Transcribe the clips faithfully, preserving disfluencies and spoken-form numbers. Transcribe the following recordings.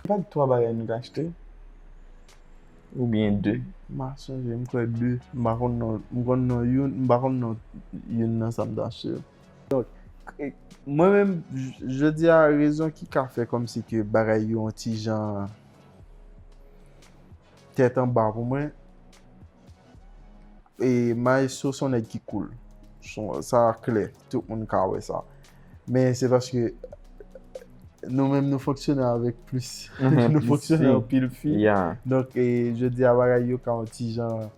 Pa gen twa bagay nou te achte? Oubyen de? M pa sonje, m kwè de. M pa konn non, m konn non youn, m pa konn non youn nan sa m te achte yo. Donk, e, mwen menm, j-, jodi a, rezon ki ka fè kòmsi ke bagay yo yon ti jan tèt anba pou mwen, e Maestro se yon nèg ki cool. Son, sa klè, tout moun ka wè sa. Men se paske nou menm nou fonksyone avèk plis. Mhm, nou plis fonksyone fi. Anpil fi. Yeah. Donk, e, jodi a bagay yo ka yon ti jan,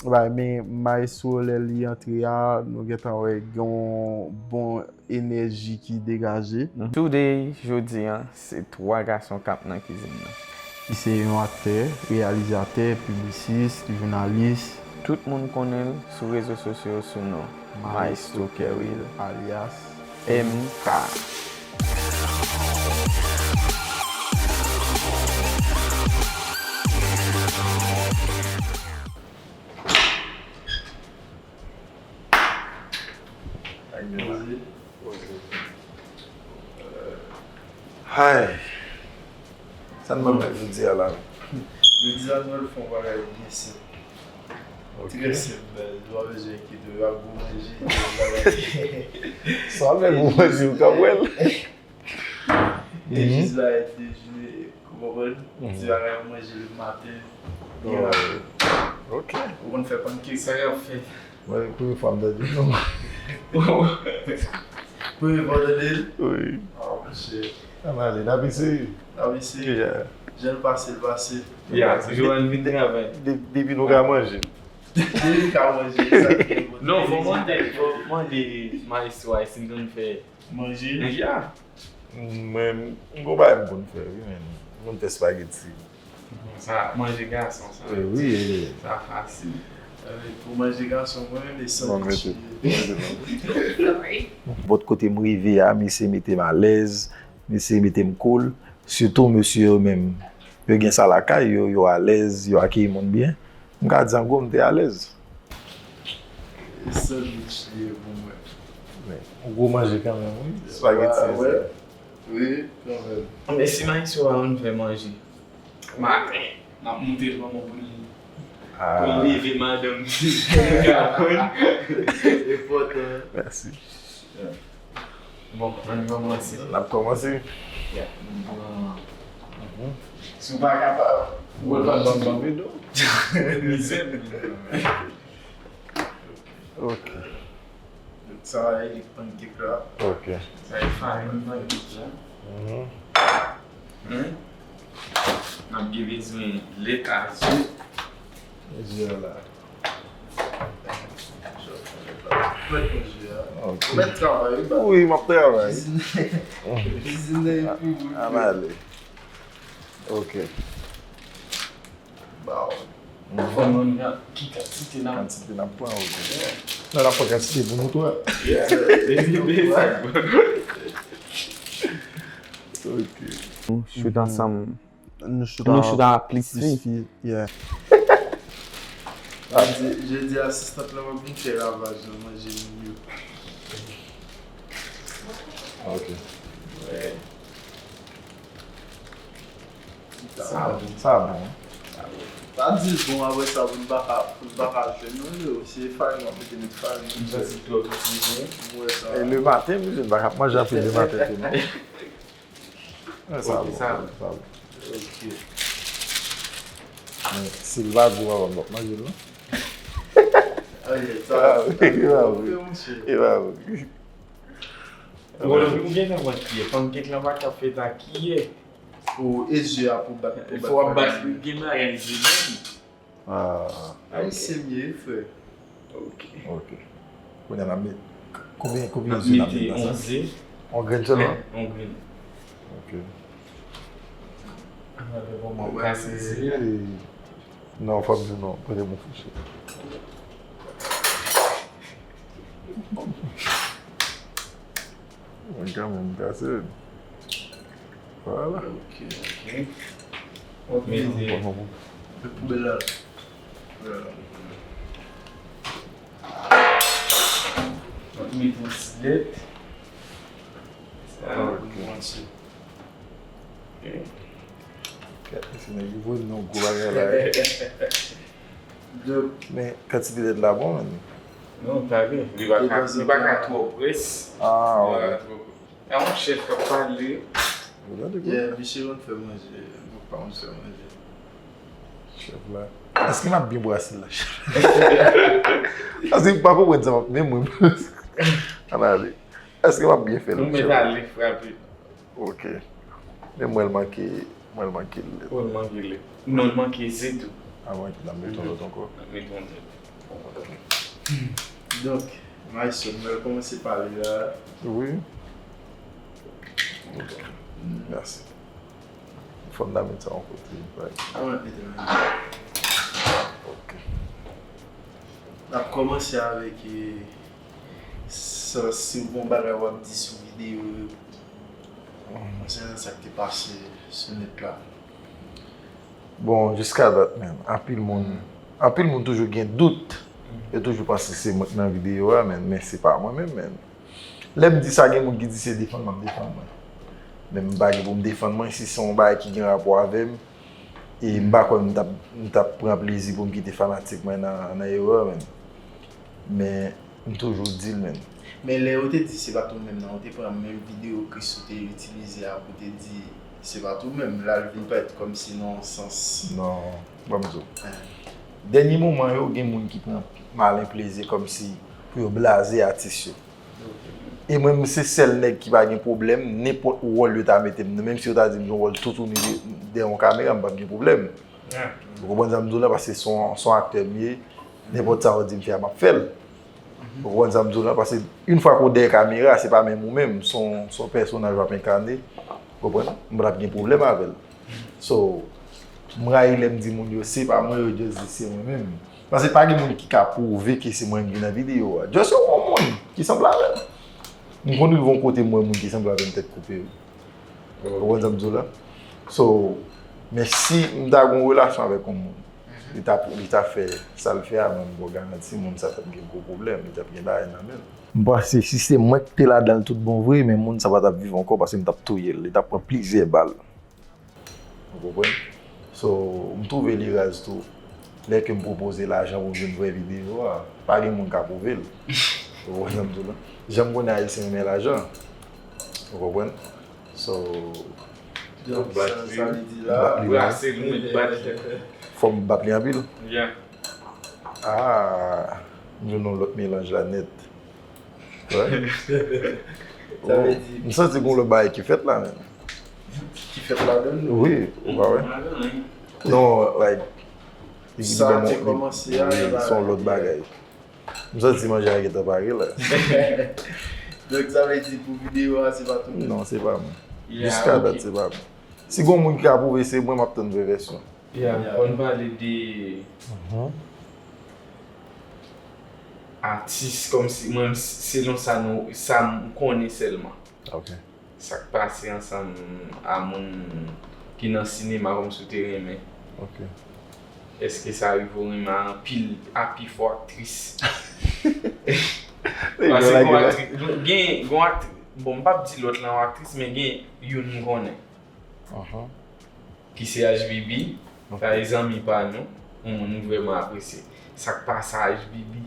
bay, men Maestro lè li antre a, nou gentan wè gen yon bon enèji ki degaje. Today, jodi a, se twa gason k ap nan kizin nan. Ki se yon aktè, reyalizatè, piblisis, jounalis. Tout moun konnen l sou rezo sosyo sou non Maestro Kerwil, alyas M K. Hay! Sa n ban mwen jodi a la? Jodi a, nou al fè yon bagay byen senp. Ok. Trè senp, baz. Ou pa bezwen enkyete w, y ap gwo manje, bagay. Sa w ap fè gwo manje, ou ka wè l. Te jis la, te jis, ou konprann? Ti bagay pou manje le maten. Byen rapid. Ok. Ou konn fè pankèk, sa y ap fè. Mwen, premye fwa m tande non. Premye fwa w tande l? Wi. Ah, monchè. Ann ale, n ap eseye. N ap eseye. Yeah. Jan l pase, l pase. Yeah, Joanne vin travay. De-, depi nou ka manje. Depi nou ka manje, sa ki enpòtan. Non, fò mande, fò mande Maestro a si l konn fè manje. Manje a. Mwen, m gon bagay m konn fè, wi, men. M konn fè spaghetti. Bon, sa, manje gason, sa. Eh, wi, eh. Sa fasil. Eh, pou manje gason, mwen renmen sandwich. Mwen mete, mwen mete. Sorry. Bòt kote m rive a, misye mete m alèz, misye mete m cool. Sitou mesye yo menm. Yo gen sa lakay yo, yo alèz, yo akeyi moun byen. M ka di an gwo m te alèz. E sandwich li ye pou mwen. Men, yon gwo manje kanmenm, wi. Spaghetti, wi, kanmenm. Men si Maestro a konn fè manje, maten, m ap moute l ban mwen pou l, pou l leve madanm li. Enpòtan. Mèsi. Bon, ann kòmanse. N ap kòmanse. Yeah. Si w pa kapab, ou wè l pa ban m ban m edo. Mizè. Ok. Sa a e pankèk la. Ok. Sa e farin pankèk la. Mhm. Hmm? N ap gen bezwen lèt a zye. Zye a la. Mèt manje a. Ok. Ou mèt travay, wi, baz. Wi, m ap travay. Kizine, kizine epi boul. Ann ale. Ok. Ba w. Fò nou konn ki kantite n ap. Kantite n ap pran, ok. Yeah. Non, n ap pran kantite pou nou twa. Yeah. Ok. Nou choute ansanm. Nou chita, nou chita plis fi. Plis fi, yeah. Jodi, jodi a, asistant lan ap vin fè lavaj nan manje moun yo. Ok. Wè. Sa bon. Sa bon. Pa di l bon apre sa pou n pa ka, pou n pa ka jwenn nou yo. Se farin w ap mete, met farin. M santi l twò piti, wi. M wè sa. E le maten, m pa ka manje anpil le maten tou, non. Sa bon, sa bon. Ok. Men, si l pa gou, papa m p ap manje l, non. Ah, wi, sa, ah, wi, sa, e pa vre. E pa vre. Ou gen tan bat kiyè. Pankèk lan pa ka fèt ak kiyè. Ou e zye a pou bat, pou bat. Fò w ap bat, gen bagay zye menm. Ah. Ayisyen m ye, frè. Ok. Ok. Kounye a n ap met, konbyen, konbyen zye n ap met nan sa? N ap mete yon ze. Yon grenn sèlman? Yon grenn. Ok. Ann gade kòman m kase ze a. Non, fò m di w non, prete m yon fouchèt. Mwen kanmenm, m kase l. Vwala. Ok, ok. Mete. Poubèl la. Mete yon ti lèt. Sa, ok. Mwen se. Ok. Nèg yo voye m nan gwo bagay la. Donk, men kantite lèt la bon, menn. Non, ta gen. Li pa ka, li pa ka twò près. Ah, li pa ka twò près. E yon chèf k ap pale. Ou tande, bro? Yeah, misye konn fè manje. Mwen pa konn fè manje. Chèf la. Èske m ap byen brase la, chèf? Paske m pa konprann sa m ap, men mwen. Ann ale. Èske m ap byen fè l, chèf? Nou mèt ale frape. Ok. Men mwen l manke, mwen l manke lèt. Ou l manke lèt. Non, l manke ze tou. Ah, mwen, n ap mete yon lòt ankò. N ap mete yon lòt. Ok. Donk, Maestro, nou pral kòmanse pale la. Wi. Mèsi. Fò n ta met sa yon kote, right? Ah, mwen mete l menm. Ok. N ap kòmanse avèk, eh, sa, si w gen yon bagay w ap di sou videyo yo, konsènan sa k te pase sou nèt la. Bon, jiska dat, menn, anpil moun, anpil moun toujou gen dout. Yo toujou panse se mwen k nan videyo a, menn, men se pa mwen menm, menn. Lè m di sa, gen moun ki di se defann m ap defann mwen. Men m pa gen pou m defann mwen si se yon bagay ki gen rapò avè m. E m pa kwè m t ap, m t ap pran plezi pou m kite fanatik mwen nan, nan erè, menn. Men, m toujou di l, menn. Men lè yo te di se pa t ou menm nan, ou te pran menm videyo Chris ou te itilize a pou te di se pa t ou menm. La, l vin parèt kòmsi nan yon sans. Non, ban m di w. Dènye moman yo, gen moun ki pran malen plezi kòmsi pou yo blaze atis yo. E mwen menm, se sèl nèg ki pa gen pwoblèm, nenpòt wòl yo ta mete m nan, menm si yo ta di m jwe yon wòl toutouni de, dèyè yon kamera, m p ap gen pwoblèm. Ou konprann sa m di w la, paske se yon, se yon aktè m ye, nenpòt sa yo di m fè a, m ap fè l. Ou konprann sa m di w la, paske yon fwa ke w dèyè kamera, se pa menm ou menm, se yon, se yon pèsonaj w ap enkane, ou konprann? M p ap gen pwoblèm avè l. So, m rayi lè m di moun yo se pa mwen, yo just di se mwen menm. Paske pa gen moun ki ka pwouve ke se mwen ki nan videyo a. Just yon moun ki sanble avè m. M konn rive yon kote m wè moun ki sanble avè m tèt koupe, wi. Ou konprann sa m di w la? So, men si m ta gen yon relasyon avèk yon moun, li ta, li ta fè sa l fè a, mwen m ba w garanti, moun sa t ap gen gwo pwoblèm, li t ap gen bagay nan men l. M panse si se mwen ki te ladan l tout bon vre, men moun sa pa t ap viv ankò paske m t ap touye l, li t ap pran plizyè bal. Ou konprann? So, m twouve li raz tou. Lè ke m pwopoze lajan pou m vin vwè videyo a, pa gen moun ka pwouve l. Ou konprann sa m di w la? Jan m konnen Ayisyen renmen lajan. Ou konprann? So, donk, sa, sa vle di la, brase l, ou mèt bat li. Fò m bat li anpil? Yeah. Ah, m jwenn yon lòt melanj la nèt. Sa vle di m santi gen yon lòt bagay ki fèt la, menm. Ki fèt ladan l? Wi, ou pa wè? Non, like, sa te kòmanse a, wi, se yon lòt bagay. M santi manje a gentan pare la. Donk, sa vle di pou videyo a, se pa tou? Non, se pa mwen. Jiska dat, se pa mwen. Si gen yon moun ki ka pwouve se mwen, m ap tann vrè vèsyon. Yeah, fò n pale de atis, kòmsi mwen, selon sa nou, sa m konnen sèlman. Ok. Sa k pase ansanm a moun ki nan sinema, kòmsi w te renmen. Ok. Èske sa rive w renmen a anpil, a pifò aktris? Paske gen aktris, gen, gen aktris, bon, m p ap di lòt lan yon aktris, men gen youn m konnen. Ki se H B B, sa e zanmi pa nou, yon moun nou vrèman apresye. Sa k pase a H B B?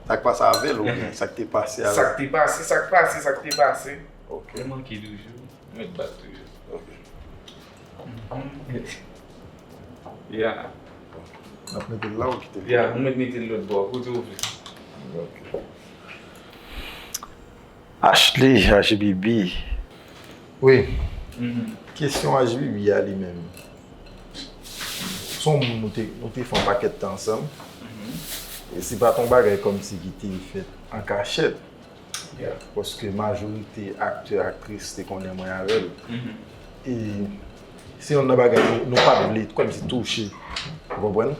Sa k pase avè l oubyen sa k te pase avè l? Sa k te pase, sa k pase, sa k te pase. Ok. Li manke toujou, mèt bat toujou. Ok. Yeah. N ap mete l la ou kite l? Yeah, nou mèt mete l lòt bò, kote w vle. Ok. Ashley, H B B. Wi. Kesyon H B B a li menm. Se yon moun nou te, nou te fè yon pakèt tan ansanm. E se pa t yon bagay kòmsi ki te fèt an kachèt. Paske majorite aktè, aktris te konnen mwen avè l. E se yonn nan bagay nou, nou pa t vle kòmsi touche. Ou konprann?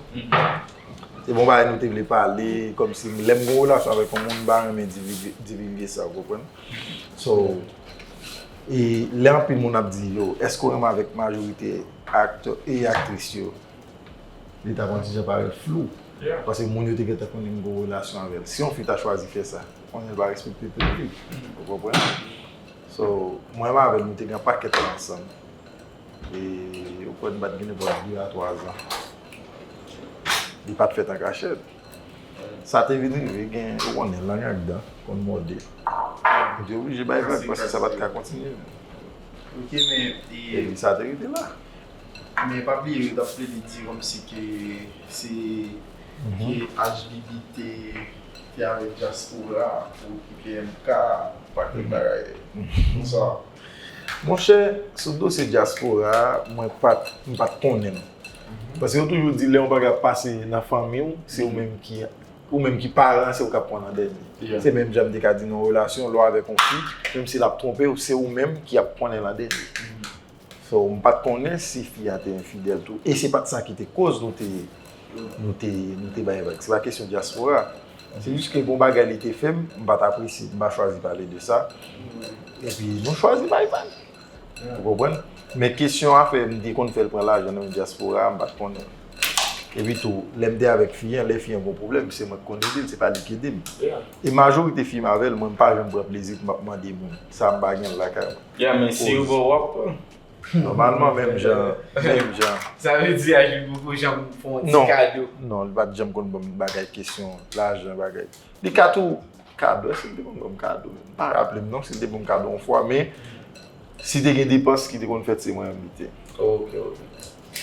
Se bon bagay nou te vle pale, kòmsi lè m gen yon relasyon avèk yon moun, m pa renmen divilge, divilge sa, ou konprann? So, e lè anpil moun ap di, yo, èske w renmen avèk majorite aktè e aktris yo? Li t ap yon ti jan parèt flou. Paske moun yo te gentan konnen m gen yon relasyon avè l. Si yon fi ta chwazi fè sa, konnen l pa respekte tèt li. Ou konprann? So, mwen menm avè l, nou te gen yon pakèt tan ansanm. E ou kwè m pa t gen nenpòt de a twa zan. Li pa t fèt an kachèt. Sa te vin rive, gen, ou konnen, lang ak dan konn mòde. M te oblije bay vag paske sa pa t ka kontinye. Ok, men. Epi sa te rete la. Men pa bliye, yo t ap plede di kòmsi ke se ke H B B te te avèk dyaspora pou okipe M K, pakèt bagay konsa. Monchè, sou dosye dyaspora a, mwen pa t, m pa t konnen l. Paske yo toujou di lè yon bagay ap pase nan fanmi w, se ou menm ki ou menm ki paran, se ou k ap pran nan dènye. Se menm jan m te ka di nan yon relasyon, lè w avèk yon fi, menm si l ap twonpe w, se ou menm ki ap konnen nan dènye. So, m pa t konnen si fi a te enfidèl tou. E se pa t sa ki te koz nou te nou te nou te bay vag. Se pa kesyon dyaspora. Se jis ke gon bagay li te fè m, m pa t apresye, m pa chwazi pale de sa. Epi nou chwazi bay vag. Ou konprann? Men kesyon afè m te konn fè l pran lajan nan men dyaspora a, m pa t konnen. Epi tou, lè m te avèk fi an, lè fi an gon pwoblèm, se mwen k konn ede l, se pa li k ede m. E majorite fi m avè l, mwen m pa janm pran plezi pou m ap mande moun. Sa m pa gen l lakay mwen. Ya, men si yo ba w, w ap pran. Nòmalman, menm jan, menm jan. Sa vle di H B B poko janm fè yon ti kado. Non, li pa t janm konn ban m bagay kesyon lajan, bagay. Li ka tou kado, èske li te konn ban m kado? M pa raple m non si li te ban m kado yon fwa, men si te gen depans ki te konn fèt, se mwen menm li te. Ok, ok.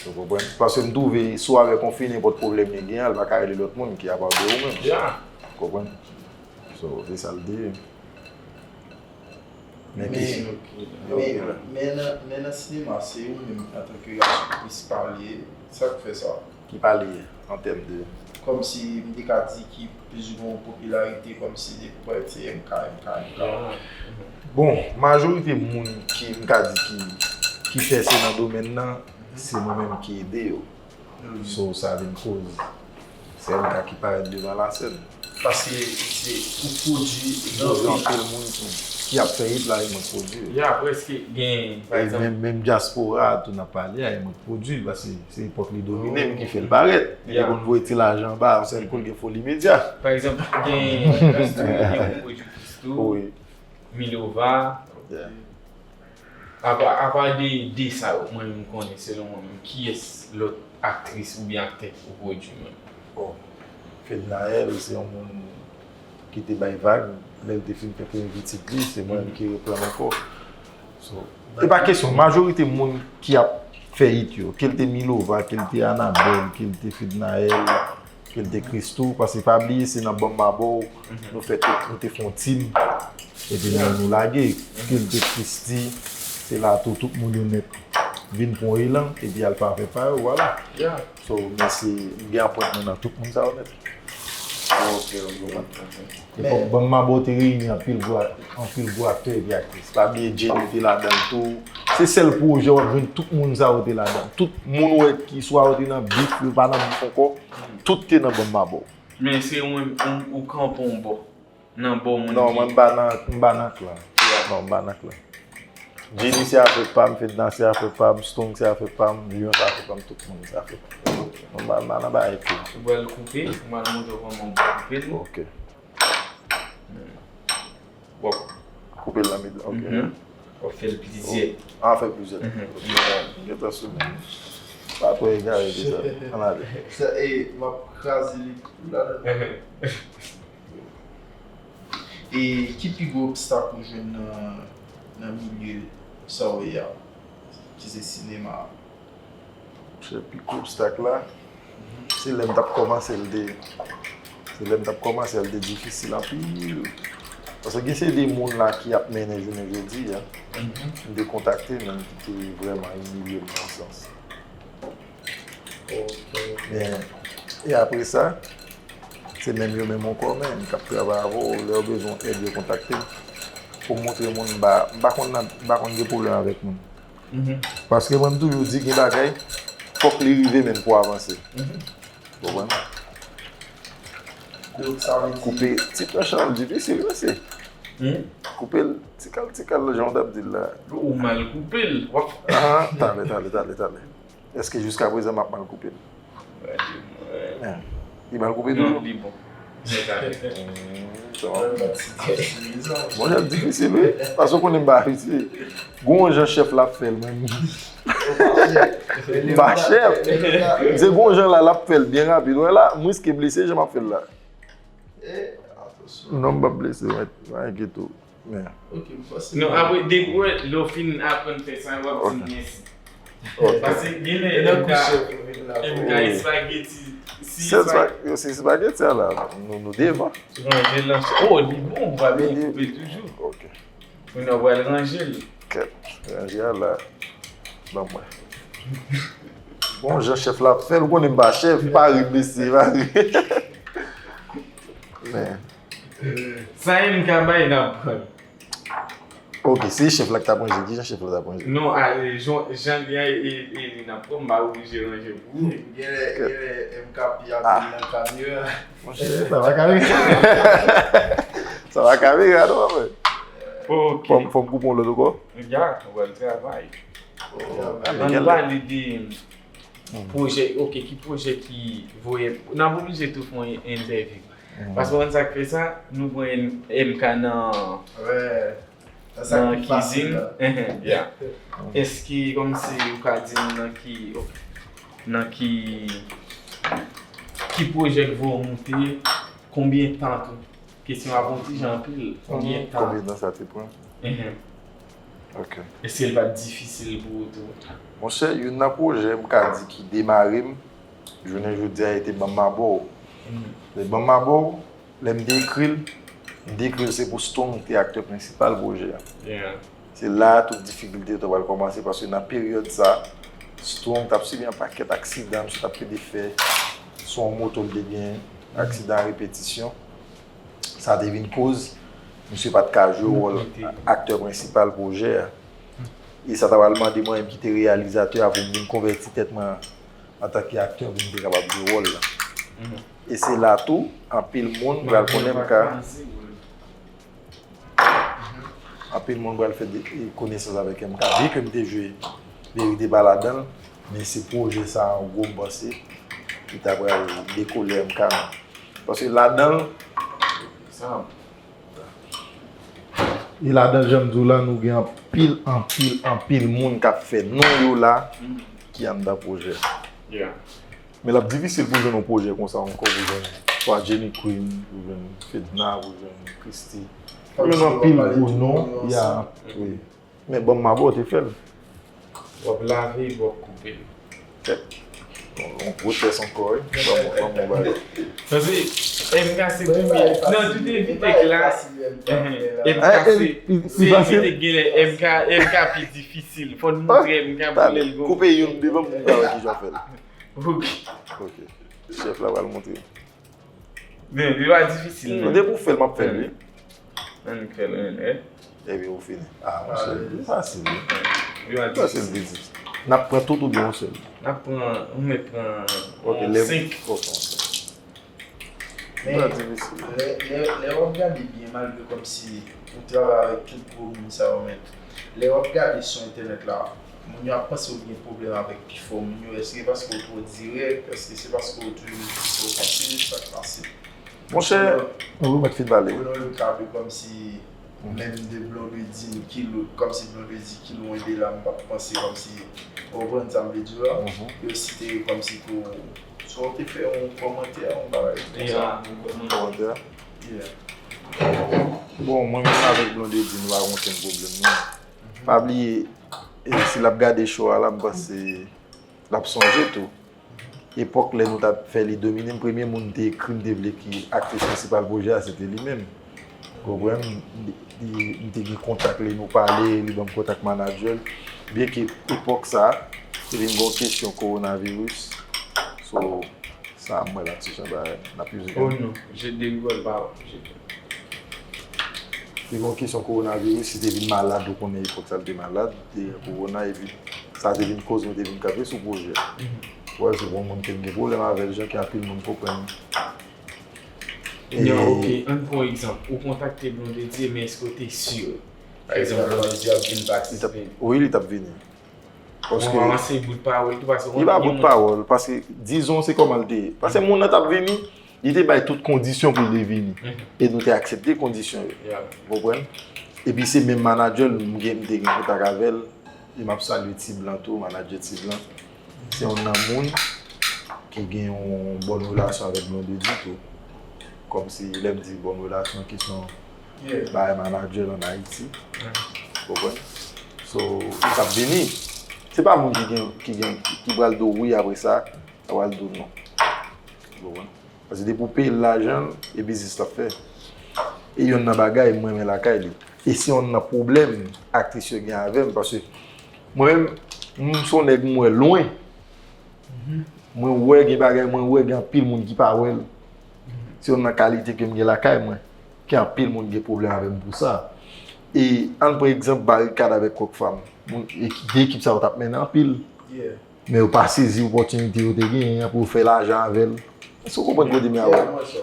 Ou konprann? Paske m twouve, si w avèk yon fi, nenpòt pwoblèm li gen an, li pa ka rele lòt moun ki apa de ou menm. Ou konprann? So, se sa l te ye. Men, men, men nan, men nan sinema, se ou menm antanke gason ki plis pale, sa k fè sa? Ki pale an tèm de. Kòmsi m te ka di ki plis gen yon popilarite, kòmsi depi w parèt se M K, M K, M K. Bon, majorite moun ki m ka di ki ki pèse nan domèn nan, se mwen menm ki ede yo. So sa vin koz se M K ki parèt devan lasèn. Paske se ou pwodui Pwodui anpil moun ki ap fè hit la, e mwen k pwodui. Ya, prèske gen, pa egzanp. Menm, menm dyaspora a tou n ap pale a, e mwen k pwodui, paske se epòk li domine m ki fè l parèt. Li te konn voye ti lajan anba, yon sèl kou l gen Foli Medya. Pa egzanp, gen Christoo, gen ou pwodui Christoo, Milova. Apa, apa de de sa yo, mwen menm m konnen, selon mwen menm, kiyès lòt aktris oubyen aktè ou pwodui menm? Bon, Fednaelle se yon moun ki te bay vag, lè l te fin fè premye pitit li, se mwen menm ki reprann ankò. So, e pa kesyon, majorite moun ki ap fè hit yo, ke l te Milova, ke l te Anabelle, ke l te Fednaelle, ke l te Christoo, paske pa bliye se nan Banm Mabòw nou fè tout, nou te fè yon team, epi nou, nou lage, ke l te Christie, se la tou, tout moun yo nèt vin pran elan, epi al fè afè pa yo, vwala. So, men se, m gen apwentman nan tout moun sa yo nèt. Ok, ok. Epòk Banm Mabòw te reyini anpil gwo, anpil gwo aktè epi aktris. Pa bliye Jenny te ladan l tou. Se sèl pwojè w ap jwenn tout moun sa yo te ladan. Tout moun ou wè ki swa yo te nan bif, yo pa nan bif ankò, tout te nan Banm Mabòw. Men se ou menm, ou, ou kanpe yon bò. Nan bò moun Non, mwen m pa nan, m pa nan klan. Non, m pa nan klan. Jenny se afè pa m, Fedna se afè pa m, Strong se afè pa m, Lion se afè pa m, tout moun se afè pa m. Mwen m pa, m pa nan bagay klan. Ou pral koupe, ou pral montre w kòman w koupe l. Ok. W ap Koupe l nan mitan, ok. W ap fè l plizyè. Ah, fè plizyè. Gentan sou men. Pa twò egare de sa. Ann ale. Sa, e, m ap kraze li tou ladan. E ki pi gwo obstak ou jwenn nan, nan milye sa w ye a, ki se sinema a? Monchè, pi gwo obstak la, se lè m t ap kòmanse l te, se lè m t ap kòmanse l te difisil anpil. Paske gen seri de moun la ki ap mennen jounen jodi a, m te kontakte, men ki te vrèman imilye m nan sans. Men, e apre sa, se menm yo menm ankò menm k ap travay avè w, lè yo bezwen èd, yo kontakte m. Pou m montre moun, m pa, m pa konn nan, m pa konn gen pwoblèm avèk moun. Paske mwen m toujou di gen bagay, fòk li rive menm pou avanse. Konprann? Donk, sa vle di Koupe ti tranch lan difisil, mesye. Koupe l ti kal, ti kal, jan w t ap di l la. Ou mal koupe l, w ap Ah, talè, talè, talè, talè. Èske jiska prezan m ap mal koupe l? Li mal koupe toujou? Li bon. Bon, jan difisil, wi. Paske w konnen m pa abitye. Gon jan chèf la ap fè l, men. Pa chè. Se gon jan la, l ap fè l byen rapid. Wè la, m riske blese jan m ap fè l la. Non, m p ap blese, mwen, pa enkyete w. Men. Non, apre, depi lè w fin aprann fè sa, w ap di m mèsi. Paske gen lè M K, M K espageti, si espageti. Se espageti a la, nou devan. Ranje lanch. Oh, li bon, ou pa bezwen koupe toujou. Ok. Kounye a w pral ranje l. Kèt, ranje a la. Ban mwen. Bon, jan chèf la ap fè l, ou konnen m pa chèf, pa ri mesye, pa ri. Men. Sa M K bay n ap pran. Ok, se chèf la ki t ap ranje, kijan chèf la t ap ranje? Non, a, e, jan, jan li a, e, e, e li n ap pran, m pa oblije ranje pou ou. Genlè, genlè M K pi anpil nan kamera. Monchè, sa pa kamera. Sa pa kamera non, mwen. Ok. Fò m koupe yon lòt ankò? Ya, ou pral travay. Ann pale de pwojè, ok, ki pwojè ki voye, n ap oblije tou fè yon entèvyou. Paske w konn sa k fè sa, nou pran M K nan nan kizin. Èske kòmsi ou ka di m nan ki nan ki ki pwojè k voye w moute, konbyen tan tou? Kesyon ap yon ti jan anpil. Konbyen tan? Konbyen tan sa te pran? Ok. Èske l pa t difisil pou ou tou? Monchè, youn nan pwojè m ka di ki demare m jounen jodi a, e te Ban m Mabò w. Ban m Mabò w, lè m te ekri l, m te ekri l se pou Strong te aktè prensipal pwojè a. Se la a tout difikilte yo t ap pral kòmanse, paske nan peryòd sa a, Strong t ap sibi yon pakèt aksidan, misye t ap plede fè, se yon moto l te genyen, aksidan a repetisyon. Sa te vin koz misye pa t ka jwe wòl aktè prensipal pwojè a. E sa ta pral mande mwen menm ki te reyalizatè a pou m vin konvèti tèt mwen antanke aktè pou m te kapab jwe wòl la. E se la tou, anpil moun pral konnen m ka. Anpil moun pral fè konesans avèk M K. Byenke m te jwe Verite pa ladan l, men se pwojè sa a an gwo m panse ki ta pral dekole M K nan. Paske ladan l, e ladan l jan m di w la, nou gen anpil, anpil, anpil moun k ap fè non yo la ki anndan pwojè. Men l ap difisil pou jwenn yon pwojè konsa ankò, pou jwenn swa Jenny Queen, pou jwenn Fedna, pou jwenn Christie. Ou jwenn anpil gwo non, ya, wi. Men Ban m Mabò w te fè l. W ap lave epi w ap koupe l. Kèt. Yon gwo tès ankò wi. Ban m yon bagay. Paske M K se premye. Nan tout envite k la. M K se envite k genlè M K, M K pi difisil. Fò n montre M K pou lè l gon. Koupe youn devan m pou m ka wè kijan w fè l. Ok. Ok. Chèf la pral montre. Men, li pa difisil non. Depi w fè l, m ap fè l wi. Ann fè l, ann, eh. Epi ou fini. Ah, monchè, li fasil wi. Li pa difisil. N ap pran tout oubyen yon sèl? N ap pran, ou mèt pran yon senk. Ok, lè, ok, yon senk. Li pa difisil. Men, lè, lè, lè w ap gade byen, malgre kòmsi ou travay avèk tout gwo moun sa yo, men lè w ap gade sou entènèt la, moun yo ap panse ou gen pwoblèm avèk pifò moun yo. Èske se paske ou twò dirèk? Èske se paske ou toujou di sa w panse? Sa k pase? Monchè, ou remèt fin pale wi. Pran yon ka de kòmsi menm de Blondedy, Kilo, kòmsi Blondedy, Kilo, Wendela, m p ap panse kòmsi, ou konprann sa m vle di w la? Yo site kòmsi pou, swa w te fè yon kòmantè, yon bagay konsa. Kòmantè? Bon, mwen menm avèk Blondedy, nou pa gen okenn pwoblèm non. Pa bliye, e, si l ap gade show a la, m panse l ap sonje tou. Epòk lè nou t ap fè Li Domine m, premye moun m te ekri m te vle ki aktris prensipal pwojè a, se te li menm. Ou konprann? Li, li, m te gen kontak li, nou pale, li ban m kontak manadjè l. Byenke epòk sa, te vin gen yon kesyon kowonaviris. So, sa m wè la ti jan bagay, n ap use. Oh non, je délivre l pa, je Te gen yon kesyon kowonaviris, li te vin malad, ou konnen epòk sa l te malad, te gen kowona, epi sa te vin koz mwen te vin kanpe sou pwojè a. Ou wè, se pou yon moun ke m gen pwoblèm avè l, jan ke anpil moun konprann. Non, ok, ann pran yon egzanp. Ou kontakte Blondedy, men èske w te si, pa egzanp, Blondedy ap vin patisipe? Wi, li t ap vini. Paske. Ou ranmase bout pawòl tou, paske. Li pa bout pawòl, paske, dizon, se kòman l te ye. Paske moun nan t ap vini, li te bay tout kondisyon pou l te vini. E nou te aksepte kondisyon yo. Ou konprann? Epi se menm manadjè l, m gen, m te gen kontak avè l. E m ap salye Ti Blan tou, manadjè Ti Blan. Se youn nan moun ki gen yon bòn relasyon avèk Blondedy tou. Kòmsi, lè m di bòn relasyon, kesyon bagay manadjè an Ayiti. Ou konprann? So, sa ap vini. Se pa moun ki gen, ki gen, ki pral di w wi apre sa, sa pral di w non. Ou konprann? Paske depi w peye l lajan l, e biznis l ap fè. E youn nan bagay m renmen lakay li. E se youn nan pwoblèm aktris yo gen avè m, paske mwen menm, m se yon nèg m wè lwen. Mwen wè gen bagay, mwen wè gen anpil moun ki pa wè l. Se youn nan kalite ke m gen lakay mwen, ke anpil moun gen pwoblèm avè m pou sa. E ann pran egzanp Barikad avèk Kòk Fam. Moun, e, de ekip sa yo t ap mennen anpil. Men yo pa sezi opòtinite yo te genyen an pou yo fè lajan avè l. Èske w konprann kote m ye a?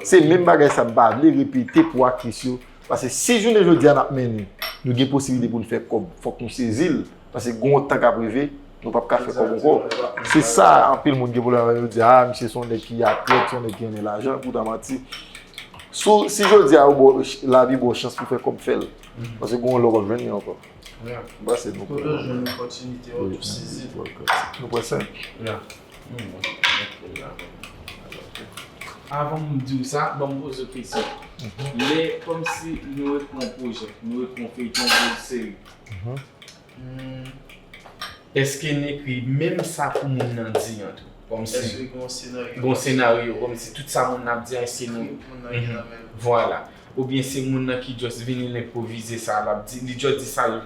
Se menm bagay sa m pa vle repete pou aktris yo. Paske si jounen jodi a n ap mennen, nou gen posiblite pou n fè kòb, fòk nou sezi l. Paske gen yon tan k ap rive, nou p ap ka fè kòb ankò. Se sa, anpil moun gen pwoblèm avè l, yo di, a, misye se yon nèg ki atlèt, se yon nèg ki renmen lajan, poutan manti. Si, si jodi a, yo ba w, lavi ba w chans pou fè kòb, fè l. Paske gen yon lè w p ap jwenn li ankò. M panse nou pran. Kote w jwenn opòtinite, w toujou sezi. Nou pran sen. Avan m di w sa, ban m poze w kesyon. Lè, kòmsi nou ekri yon pwojè, nou ekri yon feyton, yon seri. Èske n ekri menm sa pou moun nan di an tou? Kòmsi. Èske gen yon senaryo? Gen yon senaryo, kòmsi tout sa moun nan ap di an, èske nou. Moun nan gen nan men l. Vwala. Oubyen se moun nan ki just vini, l enpwovize sa l ap di, li just di sa l.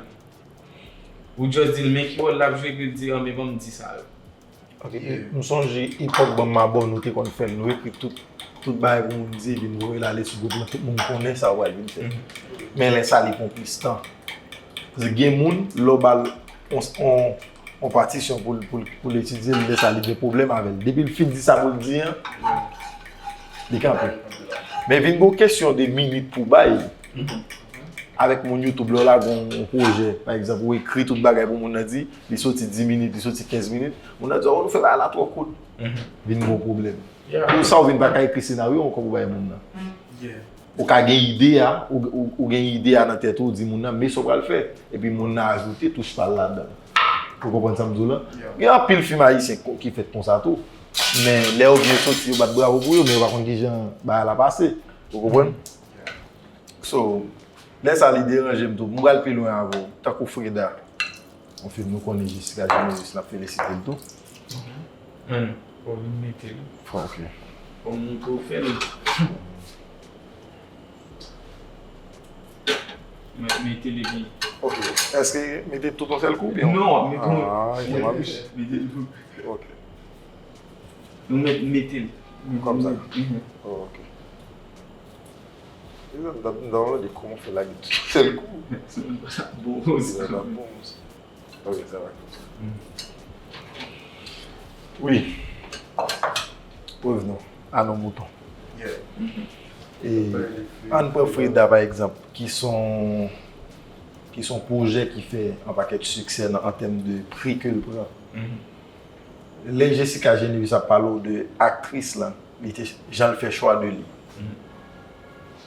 Ou just di l men ki wòl l ap jwe, epi l di, anben, ban m di sa yo. Ok, m sonje epòk Ban m Mabò nou te konn fè l, nou ekri tout, tout bagay pou moun di, epi nou voye l ale sou gwoup lan, tout moun konnen sa w pral vin fè. Men lè sa li pran plis tan. Paske gen moun, lè w ba l on, on, on patisyon pou l, pou l, pou l etidye l, lè sa li gen pwoblèm avè l. Depi l fin di sa pou l di an, li kanpe. Men vin gen kesyon de minit pou bay. Avèk moun YouTube, lè w lage yon pwojè, pa egzanp, ou ekri tout bagay pou moun nan di, li soti dis minit, li soti kenz minit, moun nan di, o, nou fè bagay la twò kout. Vin gen pwoblèm. Pou sa, ou vin pa ka ekri senaryo ankò pou bay moun nan. Ou ka gen ide a, ou, ou, ou gen ide a nan tèt ou, ou di moun nan, men sa w pral fè. Epi moun nan ajoute touch pa l ladan. Ou konprann sa m di w lan? Gen anpil fim ayisyen ko-, ki fèt konsa tou. Men lè yo byen soti, yo bat bravo pou yo, men yo pa konn kijan bagay la pase. Ou konprann? So, lè sa li deranje m tou. M pral pi lwen avè w. Tankou Freda. Yon fim nou konnen Jessica Genesis, n ap felisite l tou. Ann, fò w vin mete l. Fò, ok. Fò m montre w fè l. Mwen mete l epi. Ok. Èske mete tout yon sèl kou oubyen? Non, mete yon. Ah, jan m abitye. Mete l. Ok. Nou met, mete l. Kòmsa. Mhm. Oh, ok. E sa, m t ap, m t ap mande kòman w fè lage tout sèl kou. Bon, sa bon. Sa t ap bon. Ok, sa va kòmsa. Mhm. Wi. Revenons à nos moutons. Yeah. Mhm. E ann pran Freda, pa egzanp, ki son, ki son pwojè ki fè yon pakèt siksè nan, an tèm de pri ke l pran. Mhm. Lè Jessica Genevieve ap pale w de aktris lan, li te, jan l fè chwa de li.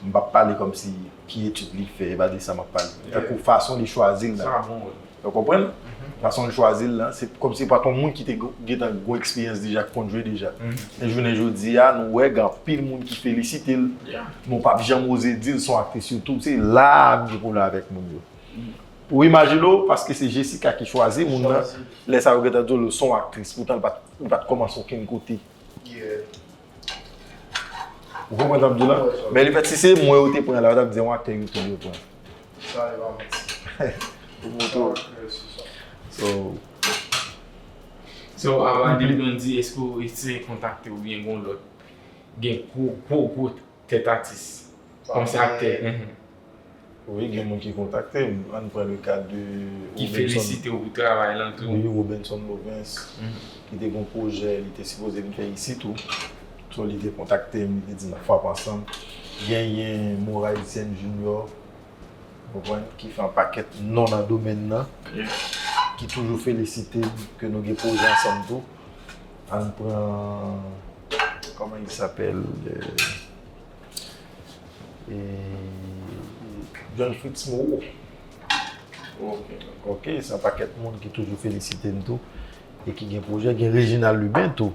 M p ap pale kòmsi ki etid li fè, e pa de sa m ap pale. Tankou fason li chwazi l la. Sa bon, wi. Ou konprann? Fason l chwazi l lan, se kòmsi pa t yon moun ki te gwo-, gentan gwo eksperyans deja, ki konn jwe deja. Men jounen jodi a, nou wè gen anpil moun ki felisite l. Men w p ap janm oze di l se yon aktris YouTube. Se la a m gen pwoblèm avèk moun yo. Ou imajine w, paske se Jessica ki chwazi moun nan. Lè sa yo gentan di w se yon aktris, poutan li pa t, li pa t kòmanse okenn kote. Ou konprann sa m di w la? Men lefèt, si se mwen yo te pran la, yo t ap di se yon aktè YouTube yo pran. Sa e pa manti. Pou moto. So, so, avan de Blondy, èske w eseye kontakte oubyen gen yon lòt, gen gwo, gwo, gwo tèt atis? Kòmsi aktè. Wi, gen moun ki kontakte m. Ann pran le ka de Robenson. Ki felisite w pou travay lan tou. Wi, Robenson Lovens, ki te gen yon pwojè, li te sipoze vin fè isit tou. So, li te kontakte m, li te di n ap frape ansanm. Genyen Morayisyen Junior, ou konprann, ki fè yon pakèt non nan domèn nan, ki toujou felisite m ke nou gen pwojè ansanm tou. Ann pran, comment il s'appelle, euh, e, John Fritz Moreau. Ok, se yon pakèt moun ki toujou felisite m tou e ki gen pwojè. Gen Reginald Lubin tou,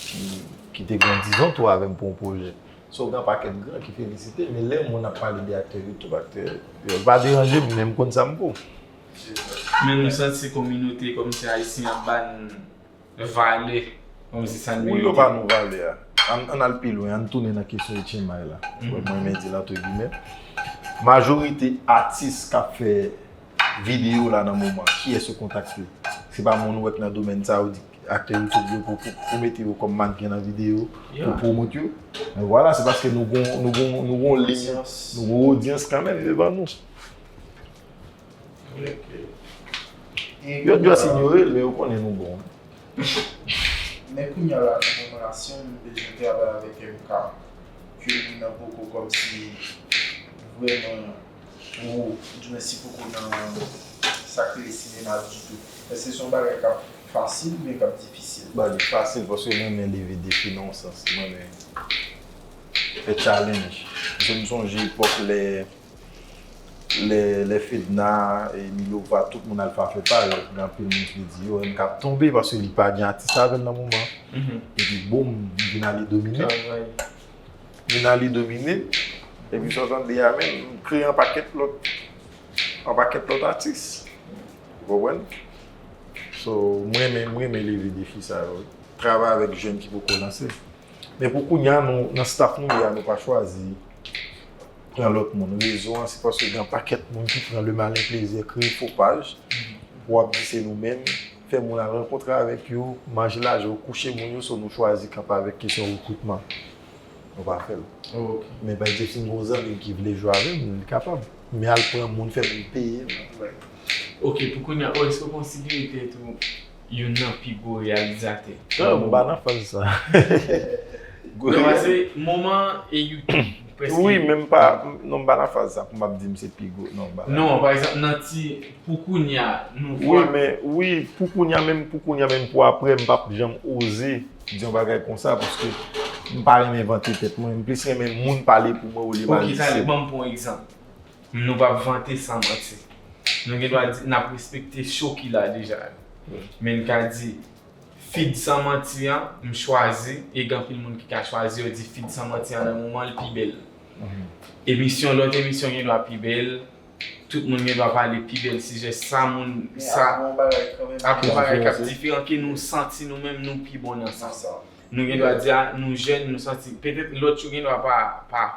ki, ki te gen dizon tou avè m pou yon pwojè. So, gen yon pakèt gran ki felisite m, men lè moun ap pale de aktè YouTube, aktè, yo pa deranje m, men m konn sa m pou. Men nou santi kominote kòmsi ayisyen ap ba n valè, kòmsi sa n merite. Wi, yo ba nou valè a. Ann, ann al pi lwen, ann tounen nan kesyon Etchenmay la. Mwen renmen di l antre gimè. Majorite atis k ap fè videyo la nan moman, kiyès yo kontakte? Se pa moun ou wè k nan domèn sa yo di aktè YouTube yo pou, pou, pou mete yo kòm mannken nan videyo, pou pwomot yo. Men vwala, se paske nou gon, nou gon, nou gon liy, nou gon odyans kanmenm devan nou. Yo dwe inyore l, men yo konnen nou bon. Men kounye a la, nan moman la, si yon moun bezwen travay avèk M K, ke moun nan poko kòmsi vrèman ou, di mwen si poko nan sa k rele sinema ditou. Èske se yon bagay k ap fasil oubyen k ap difisil? Ba li fasil, paske mwen renmen leve defi nan yon sans. Mwen renmen fè challenge. Paske m sonje epòk lè, lè, lè Fedna, e Milova, tout moun al fè afè pa yo. Gen anpil moun ki te di, yo, M K ap tonbe paske li pa gen atis avè l nan moman. Epi boum, m vin ale domine. Vin ale domine. Epi sa w tande a menm, m kreye yon pakèt lòt, yon pakèt lòt atis. Ou konprann? So, mwen renmen, mwen renmen leve defi sa yo. Travay avèk jèn ki poko lanse. Men pou kounye a, nou, nan staff nou ye a, nou pa chwazi pran lòt moun. Rezon an, se paske gen yon pakèt moun ki pran le malin plezi kreye fo paj pou ap di se nou menm, fè moun al rankontre avèk yo, manje lajan yo, kouche moun yo, so nou chwazi kanpe avèk kesyon rekritman. Nou pa fè l. Men pa egzanp, si m gen yon zanmi m ki vle jwe avè m, li kapab. Men al pran moun, fè moun peye m. Ok, pou kounye a, ou èske w konsidere tèt ou youn nan pi gwo reyalizatè? Non, m pa nan faz sa. Non, paske moman e YouTube, prèske. Wi, men m pa, non, m pa nan faz sa pou m ap di m se pi gwo. Non, m pa la. Non, pa egzanp, nan ti, pou kounye a, nou vwa. Wi, men, wi, pou kounye a menm, pou kounye a menm, pou aprè, m p ap janm oze di yon bagay konsa, paske m pa renmen vante tèt mwen, m plis renmen moun pale pou mwen olye m al di se. Ok, talè, ban m pran yon egzanp. Nou p ap vante san manti. Nou gen dwa di, n ap respekte cho ki la deja. Men n ka di, feed san manti an, m chwazi, e gen anpil moun ki ka chwazi, yo di feed san manti an nan moman l pi bèl. Emisyon, lòt emisyon gen dwa pi bèl, tout moun gen dwa pale pi bèl sijè, sa moun, sa, ap yon bagay k ap diferan ke nou santi nou menm, nou pi bon nan sa. Nou gen dwa di, a, nou jèn, nou santi, petèt lòt yo gen dwa pa, pa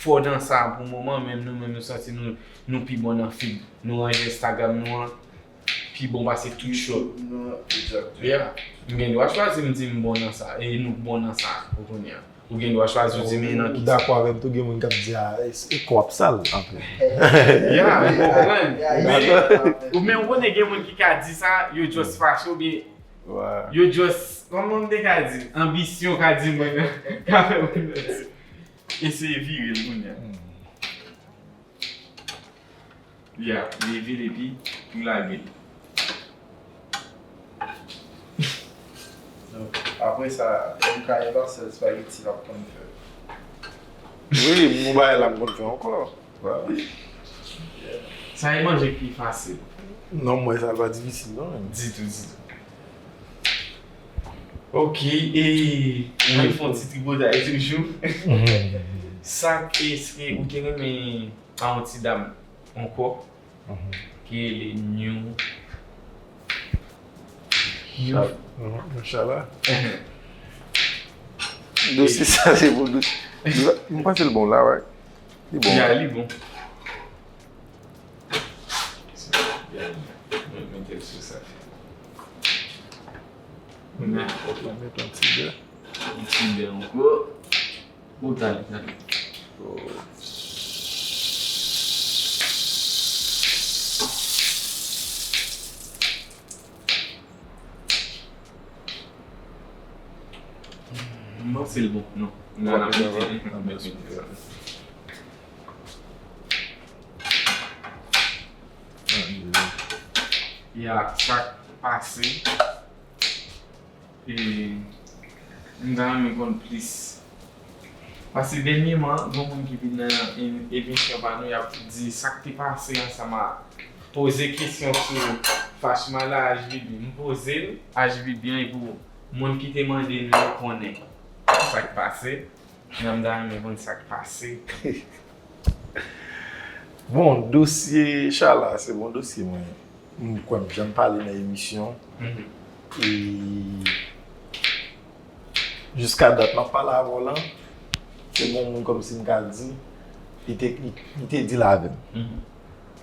fò nan sa pou moman, men nou menm nou santi nou, nou pi bon nan feed. Nou ranje Instagram nou an pi bon pase tout show. Yeah. M gen dwa chwazi m di m bon nan sa, e nou bon nan sa pou kounye a. Ou gen dwa chwazi w di men nan ki. Ou dakò avè m tou, gen moun k ap di, a, e, e kò ap sal anpil. Yeah, m konprann. Men, ou men ou konnen gen moun ki ka di sa, yo just fache oubyen yo just, kòman m te ka di, anbisyon ka di moun, ka fè moun nan di. Eseye vire l kounye a. Ya, leve l epi ou lage l. Donk, apre sa, M K e pa sèl spaghetti l ap konn fè. Wi, m gon bagay la m konn fè ankò. Sa e manje ki pi fasil. Non, m wè sa pa difisil non menm. Ditou, ditou. Ok, e ann fè yon ti tripotay toujou. Sa, èske ou te renmen a yon ti dam ankò, ki rele New. New. Chala. Dosye sa se pou dosye. M panse l bon la, right? Li bon. Ya, li bon. Mwen mete l sou sa. Mete yon ti bè. Yon ti bè ankò. Ou tande, tande. M panse l bon, non. Nan, nan, mete, mete, mete sa. Ya, sa k pase. E, m ta renmen konn plis. Paske dènyèman, gen moun ki vin nan em-, emisyon pa nou, y ap di sa k te pase ansanm a Poze kesyon sou fachman la, H B B. M poze l, H B B an, e pou moun ki te mande n nan konnen sa k pase. Nan m ta renmen konn sa k pase. Bon, dosye Shala, se bon dosye mwen. M kwè m janm pale nan emisyon. E jiska dat m ap pale avè w lan, se bon moun kòmsi m ka di, li te, li, li te deal avè m.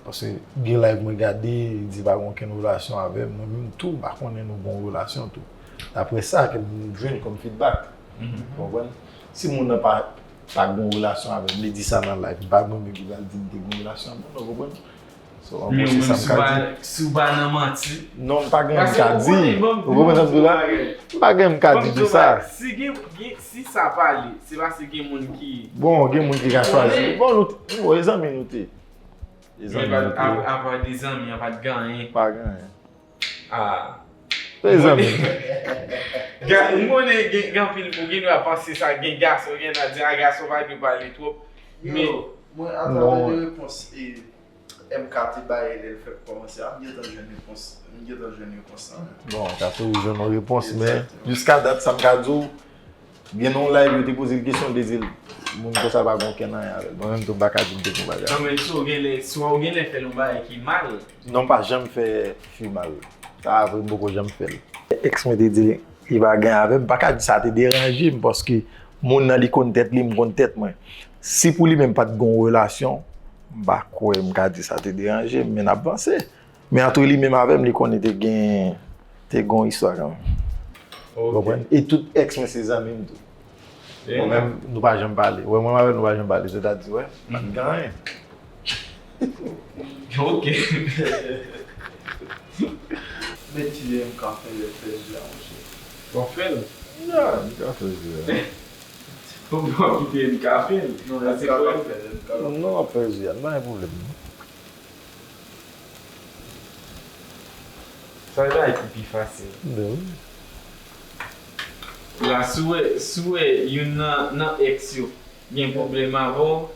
Paske gen live mwen gade, li di pa gen okenn relasyon avè m. Mwen menm tou, m pa konnen nou gen yon relasyon tou. Daprè sa ke m jwenn kòm feedback. Ou konprann? Si moun nan pa, pa gen yon relasyon avè m, li di sa nan live, m pa mwen menm ki pral di m te gen yon relasyon avè l, ou konprann? So, an gwo, se sa m ka di. Si w pa nan manti. Non, m pa gen anyen m ka di. Ou konprann sa m di w la? M pa gen anyen m ka di de sa. Si gen, gen, si sa pale, se paske gen moun ki. Bon, gen moun ki ka chwazi. Bon, nou, bon, e zanmi nou te. E zanmi nou te. Apa de zanmi, apa de gen anyen. Pa gen anyen. Ah. E zanmi. M konnen gen anpil moun gen dwa panse sa, gen gason, gen dwa di a gason pa dwe pale twòp. Men. Mwen, atravè de repons e M K te bay lè l fèk kòmanse a, m gentan jwenn repons, m gentan jwenn repons lan. Bon, ka toujou jwenn yon repons, men jiska dat sa m ka di w, gen yon live yo te poze l kesyon, li te di l moun konsa pa gen okenn anyen avè l. Mwen menm tou m pa ka di m te gen yon bagay. Non, men swa w gen lè, swa w gen lè fè l yon bagay ki mal. Non, m pa janm fè fi mal. Sa a vre, m poko janm fè l. Ex mwen te di li pa gen avè m, m pa ka di sa te deranje m, paske moun nan li konn tèt li, m konn tèt mwen. Si pou li menm pa t gen yon relasyon, m pa kwè m ka di sa te deranje m, men n ap vanse. Men antre li menm avè m, li konnen te gen, te gen yon istwa kanmenm. Ou konprann? E tout ex mwen se zanmi m tou. Mwen menm, nou pa janm pale. Wè, mwen avè l, nou pa janm pale. Sètadi, wè, pa t gen anyen. Ok. Men kilè M K fè lè fè zi a, monchè? Bon, fè l. Ya, M K fè zi a. Bon, bon, kite M K fè l. Non, M K pa fè l, M K pa fè l. Non, ap fè zi a, n pa gen pwoblèm non. Sa vle di ki pi fasil. Ben wi. La, si w wè, si w wè youn nan, nan ex yo gen pwoblèm avè w,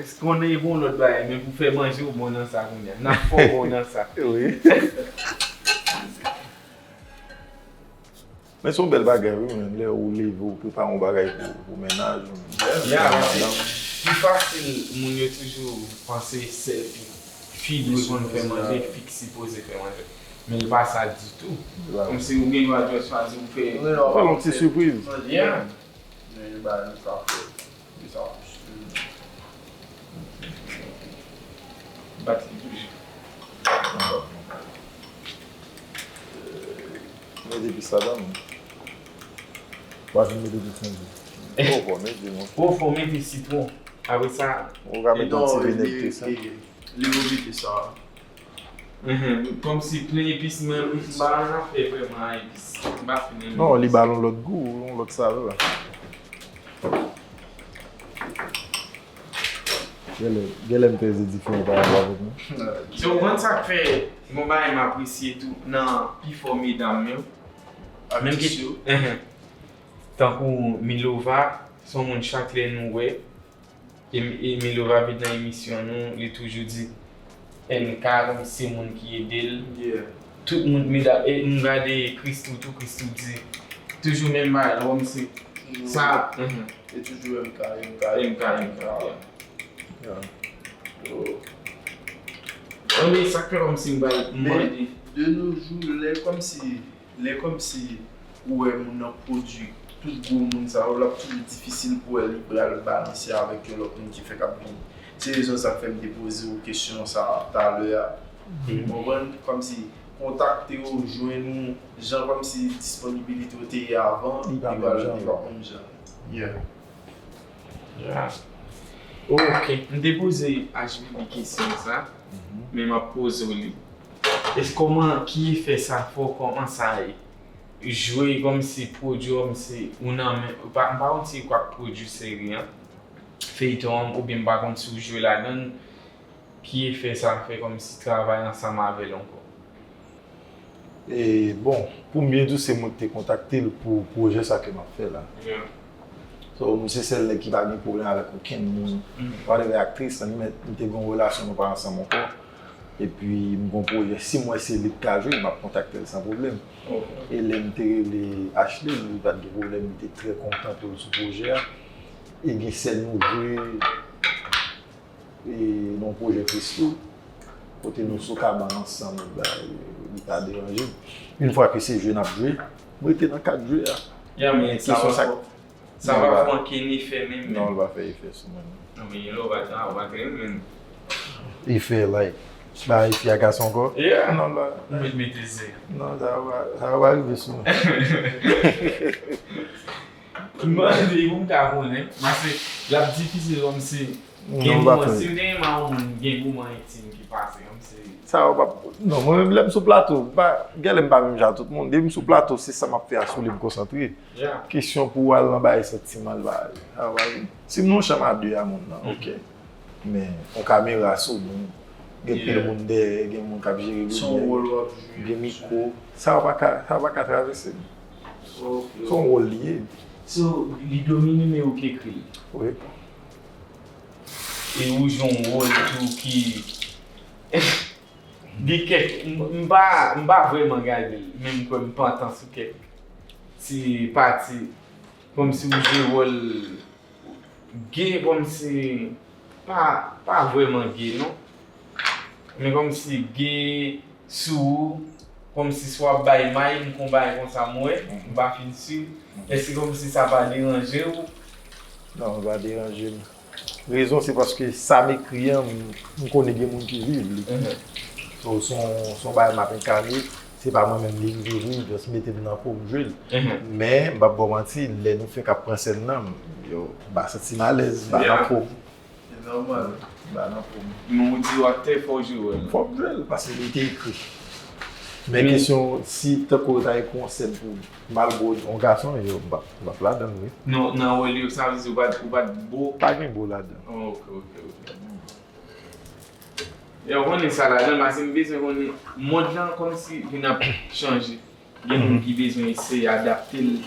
èske konnen e bon lòt bagay, men pou fè manje w bon nan sa kounye a. N ap fè w bon nan sa. Wi. Men se yon bèl bagay wi, men lè ou leve ou prepare yon bagay pou, pou mennaj ou. Ya, paske pi fasil moun yo toujou panse sèl fi, fi dwe konn fè manje, fi k sipoze fè manje. Men l pa sa ditou. Kòmsi ou gen dwa just chwazi ou fè. Fè yon ti sipriz. Yeah. Men li ba nou sa fè. Li sa. Bat li toujou. Mete epis ladan. Ou pa fin mete tout santi. Ou pa mete non. Ou fò mete sitwon. Apre sa. Ou ka mete yon ti vinèg tou sa. Li evite sa. Mhm. Kòmsi plen epis, men m pa nan fè vrèman epis. M pa fin renmen. Non, li ba l yon lòt gou, yon lòt savè. Genlè, genlè m peze diferan pa rapò avèk nou. So, ou konn sa k fè yon bagay m apresye tou nan pifò medam yo. Menm ki, tankou Milova, se yon moun chak lè nou wè, e, e Milova vin nan emisyon nou, li toujou di M K kòmsi se moun ki ede l. Tout moun, medam, e m gade Christoo tou, Christoo di toujou menm bagay la, kòmsi sa. E toujou M K, M K, M K, M K, yeah. Anben, sa k fè kòmsi m bay, m mande. De nos jours, lè kòmsi, lè kòmsi ou wè moun nan pwodui tout gwo moun sa yo, l ap toujou difisil pou wè li pral balanse avèk yon lòt moun ki fèk ap vini. Se rezon sa k fè m te poze w kesyon sa a talè a. Ou konprann? Kòmsi kontakte w, jwenn ou, jan kòmsi disponibilite w te ye avan, li pa menm jan. Yeah. Ok, m te poze H B B kesyon sa, men m ap poze w li. Èske kòman, ki efè sa fè w kòmanse a jwe kòmsi pwodui, kòmsi ou nan men, m pa, m pa konn si ou k ap pwodui seri an, feyton an, oubyen m pa konn si w jwe ladan l, ki efè sa fè kòmsi travay ansanm avè l ankò? E, bon, pou m byen di w, se mwen ki te kontakte l pou pwojè sa ke m ap fè la. So, m se sèl nèg ki pa gen pwoblèm avèk okenn moun. Whatever aktris lan, li mèt, li te gen yon relasyon, nou pa ansanm ankò. Epi m gon pwojè, si m wè se li k ka jwe, m ap kontakte l san pwoblèm. E lè m te rele Ashley, li pa t gen pwoblèm, li te trè kontan pou l sou pwojè a. E gen sèn nou jwe e, nan yon pwojè Christoo, kote nou sou kabann ansanm, li pa deranje m. Yon fwa ke se jwe n ap jwe, m rete nan kad jwe a. Ya, men sa va fè, sa va fè ankenn efè menm. Non, li pa fè efè sou mwen, non. Non, men lè w pa, ah, w pa t renmen. Efè, like, ba efè a gason ankò? Yeah. Non, li pa. Ou mèt mete zen. Non, sa va, sa va rive sou mwen. M mande pou m ka konnen, paske l ap difisil kòmsi gen moman, si w te renmen yon moun, gen moman entim ki pase, kòmsi. Sa yo p ap, non, mwen menm lè m sou plato, m pa, genlè m pa menm jan ak tout moun. Depi m sou plato, se sa m ap fè a, sou li m konsantre. Kesyon pou w al nan bagay santiman, l pa, sa yo pa vin. Si m nan yon chanm a de a moun nan, oke. Men, yon kamera sou nou, gen pil moun dèyè, gen moun k ap jere limyè, gen mikwo. Sa yo pa ka, sa yo pa ka travèse m. Se yon wòl li ye. So, li domine men ou k ekri l. Wi. E ou jwe yon wòl tou ki gen kèk, m, m pa, m pa vrèman gade l, men m kwè m pantan sou kèk ti pati, kòmsi ou jwe wòl gay, kòmsi pa, pa vrèman gay non. Men kòmsi gay sou ou, kòmsi si w ap bay may, m gon bagay konsa m wè, m pa fin si. Èske kòmsi sa pa deranje w? Non, li pa deranje m. Rezon se paske sa m ekri an, m, m konnen gen moun ki viv li. So, se yon, se yon bagay m ap enkane, se pa mwen menm li rive, li just mete m nan po m jwe l. Men, m p ap ba w manti, lè nou fenk ap pran sèn nan, m, yo, m pa santi m alèz, m pa nan po m. Se nòmal. M pa nan po m. Men ou di w aktè, fò w jwe wòl la. Fò m jwe l, paske li te ekri. Men kesyon, si tankou yo ta ekri yon sèn pou m al bo yon gason, yo, m p ap, m p ap ladan l, wi. Non, nan wòl yo, sa vle di ou pa t, ou pa t bo? Pa gen bo ladan. Oh, ok, ok, ok. E w konnen sa ladan, paske m bezwen konnen, mond lan kòmsi vin ap chanje. Gen moun ki bezwen eseye adapte l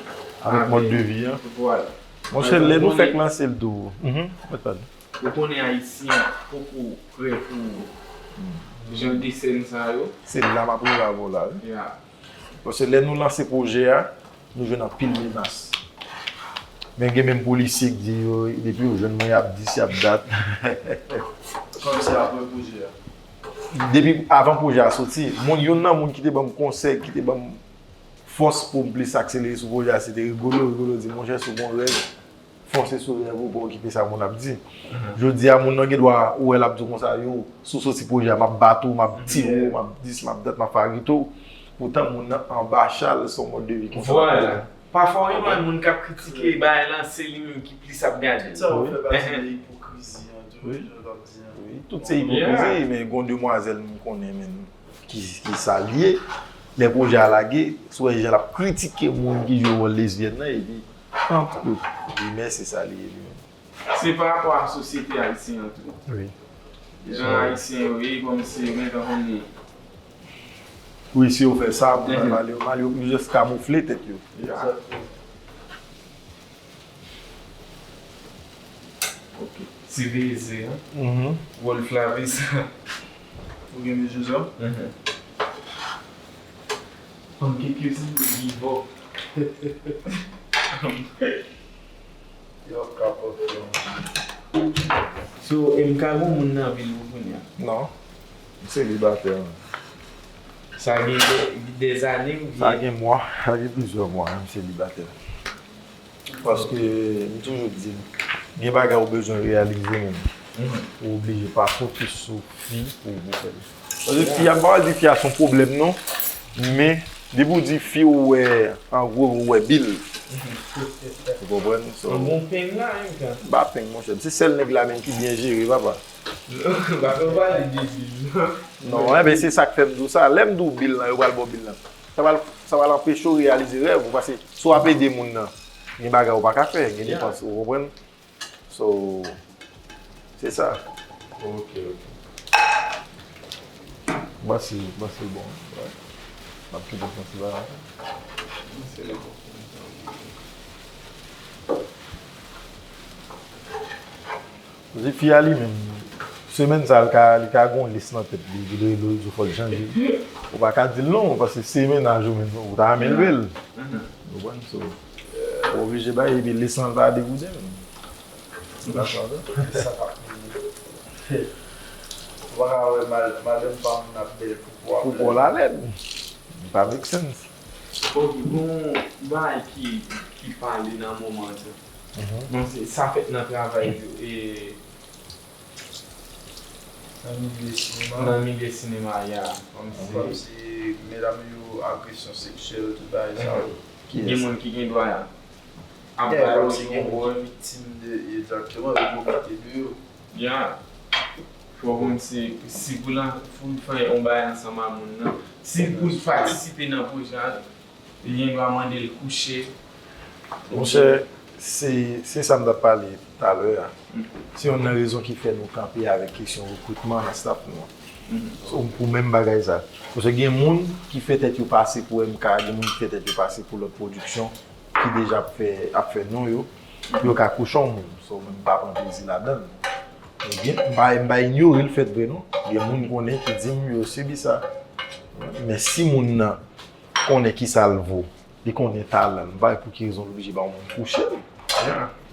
avèk mòd de vi an. Vwala. Monchè, lè nou fèk lanse l tou. Mèt pale. Ou konnen Ayisyen poko prè pou jan de sèn sa yo. Se la m ap rive avè w la, wi. Ya. Paske lè nou lanse pwojè a, nou jwenn anpil menas. Men gen menm polisye k di yo, depi yo jwenn mwen, y ap dis, y ap dat. Kòmsi apre pwojè a? Depi avan pwojè a soti, moun, youn nan moun ki te ban m konsèy, ki te ban m fòs pou m plis akselere sou pwojè a, se te Rigolo. Rigolo di, monchè, si w gen yon rèv, fonse sou rèv ou, pa okipe sa moun ap di. Jodi a, moun nan gen dwa, ou wè l ap di w konsa, yo, si w soti pwojè a, m ap bat ou, m ap tire w, m ap dis, m ap dat, m ap fagite w. Poutan, moun nan anba chal, se yon mòd de vi konsa. Vwala. Pafwa, w jwenn moun k ap kritike bagay lan, se li menm ki plis ap gade l. Tout sa yo fè pati de ipokrizi an tou, jan w ap di an. Wi, tout se ipokrizi, men gen yon demwazèl m konnen, men ki, ki sa l ye. Lè pwojè a lage, si w wè jan l ap kritike moun ki jwe wòl lesbyèn nan, epi, antre gimè, se sa l ye li menm. Se pa rapò a sosyete ayisyen an tou. Wi. Jan ayisyen yo ye, kòmsi yo gentan konnen. Wi, si yo fè sa, pou mal yo, mal yo, yo jis kamoufle tèt yo. Ok. Ti veye an. Wòl Flavis. Ou gen mezye sa? Pankèt yo sanble give up. Yo ap kapab fè yon. So, e m ka gen moun nan vil ou kounye a? Non. M selibatè, man. Sa gen de, de zane ou byen? Sa gen mwa, sa gen plizyè mwa, m selibatè. Paske, m toujou di, gen bagay ou bezwen reyalize menm. Ou oblije pa fokis sou fi pou ou fè l. Paske fi a, m pa pral di fi a se yon pwoblèm, non. Men, depi w di fi ou wè, an gwo, ou wè bil. Ou konprann? So, yon bon peng la, menm tan. M pa peng, monchè. Se sèl nèg la menm ki byen jere, papa. M pa fè w pale de bil, non. Non, enben, se sa k fè m di w sa. Lè m di w bil lan, yo pral ba w bil lan. Sa pral, sa pral anpeche w reyalize rèv ou, paske si w ap ede moun nan, gen bagay ou pa ka fè, gen depans, ou konprann? So, se sa. Ok, ok. Mwen se, mwen se bon. M ap kite pran ti bagay. Mwen se bon. Fi a li menm, Semèn sa, li ka, li ka gen yon lis nan tèt li, li rele w, li di w fò l chanje. Ou pa ka di l non, paske se mennaj ou menm, ou ta renmen leve l. Ou konprann? So, ou oblije bay, epi lis lan pa degouden. Ou pa ka wè mal, madanm pa m nan bèl pou pwa. Pou pwa lalèn. Pa make sense. Ok, bon, bagay ki, ki pale nan moman an. Bon, se, sa fèt nan travay, e, nan milye sinema. Nan milye sinema, ya. Kòmsi medam yo, agresyon seksyèl, tout bagay sa yo. Gen moun ki gen dwa ap ba yo yon wòl viktim de, egzakteman, yo kite de yo. Ya. Fò konn se, si pou l, pou l fè yon bagay ansanm a moun nan, si pou l patisipe nan pwojè a, li gen dwa mande l kouche. Monchè, se, se sa m t ap pale talè a. Se youn nan rezon ki fè nou kanpe avèk kesyon rekritman nan staff nou an. So, pou menm bagay sa. Paske gen moun ki fè tèt yo pase pou M K, gen moun ki fè tèt yo pase pou lòt pwodiksyon ki deja ap fè, ap fè non yo, pou yo ka kouche yon moun. So, mwen, m pa pran plezi ladan l. Ebyen, m pa, m pa inyore l fèt vre non. Gen moun m konnen ki di m yo sibi sa. Men si moun nan konnen ki sa l vo, li konnen talan l, m pa wè pou ki rezon l oblije ba yon moun kouche l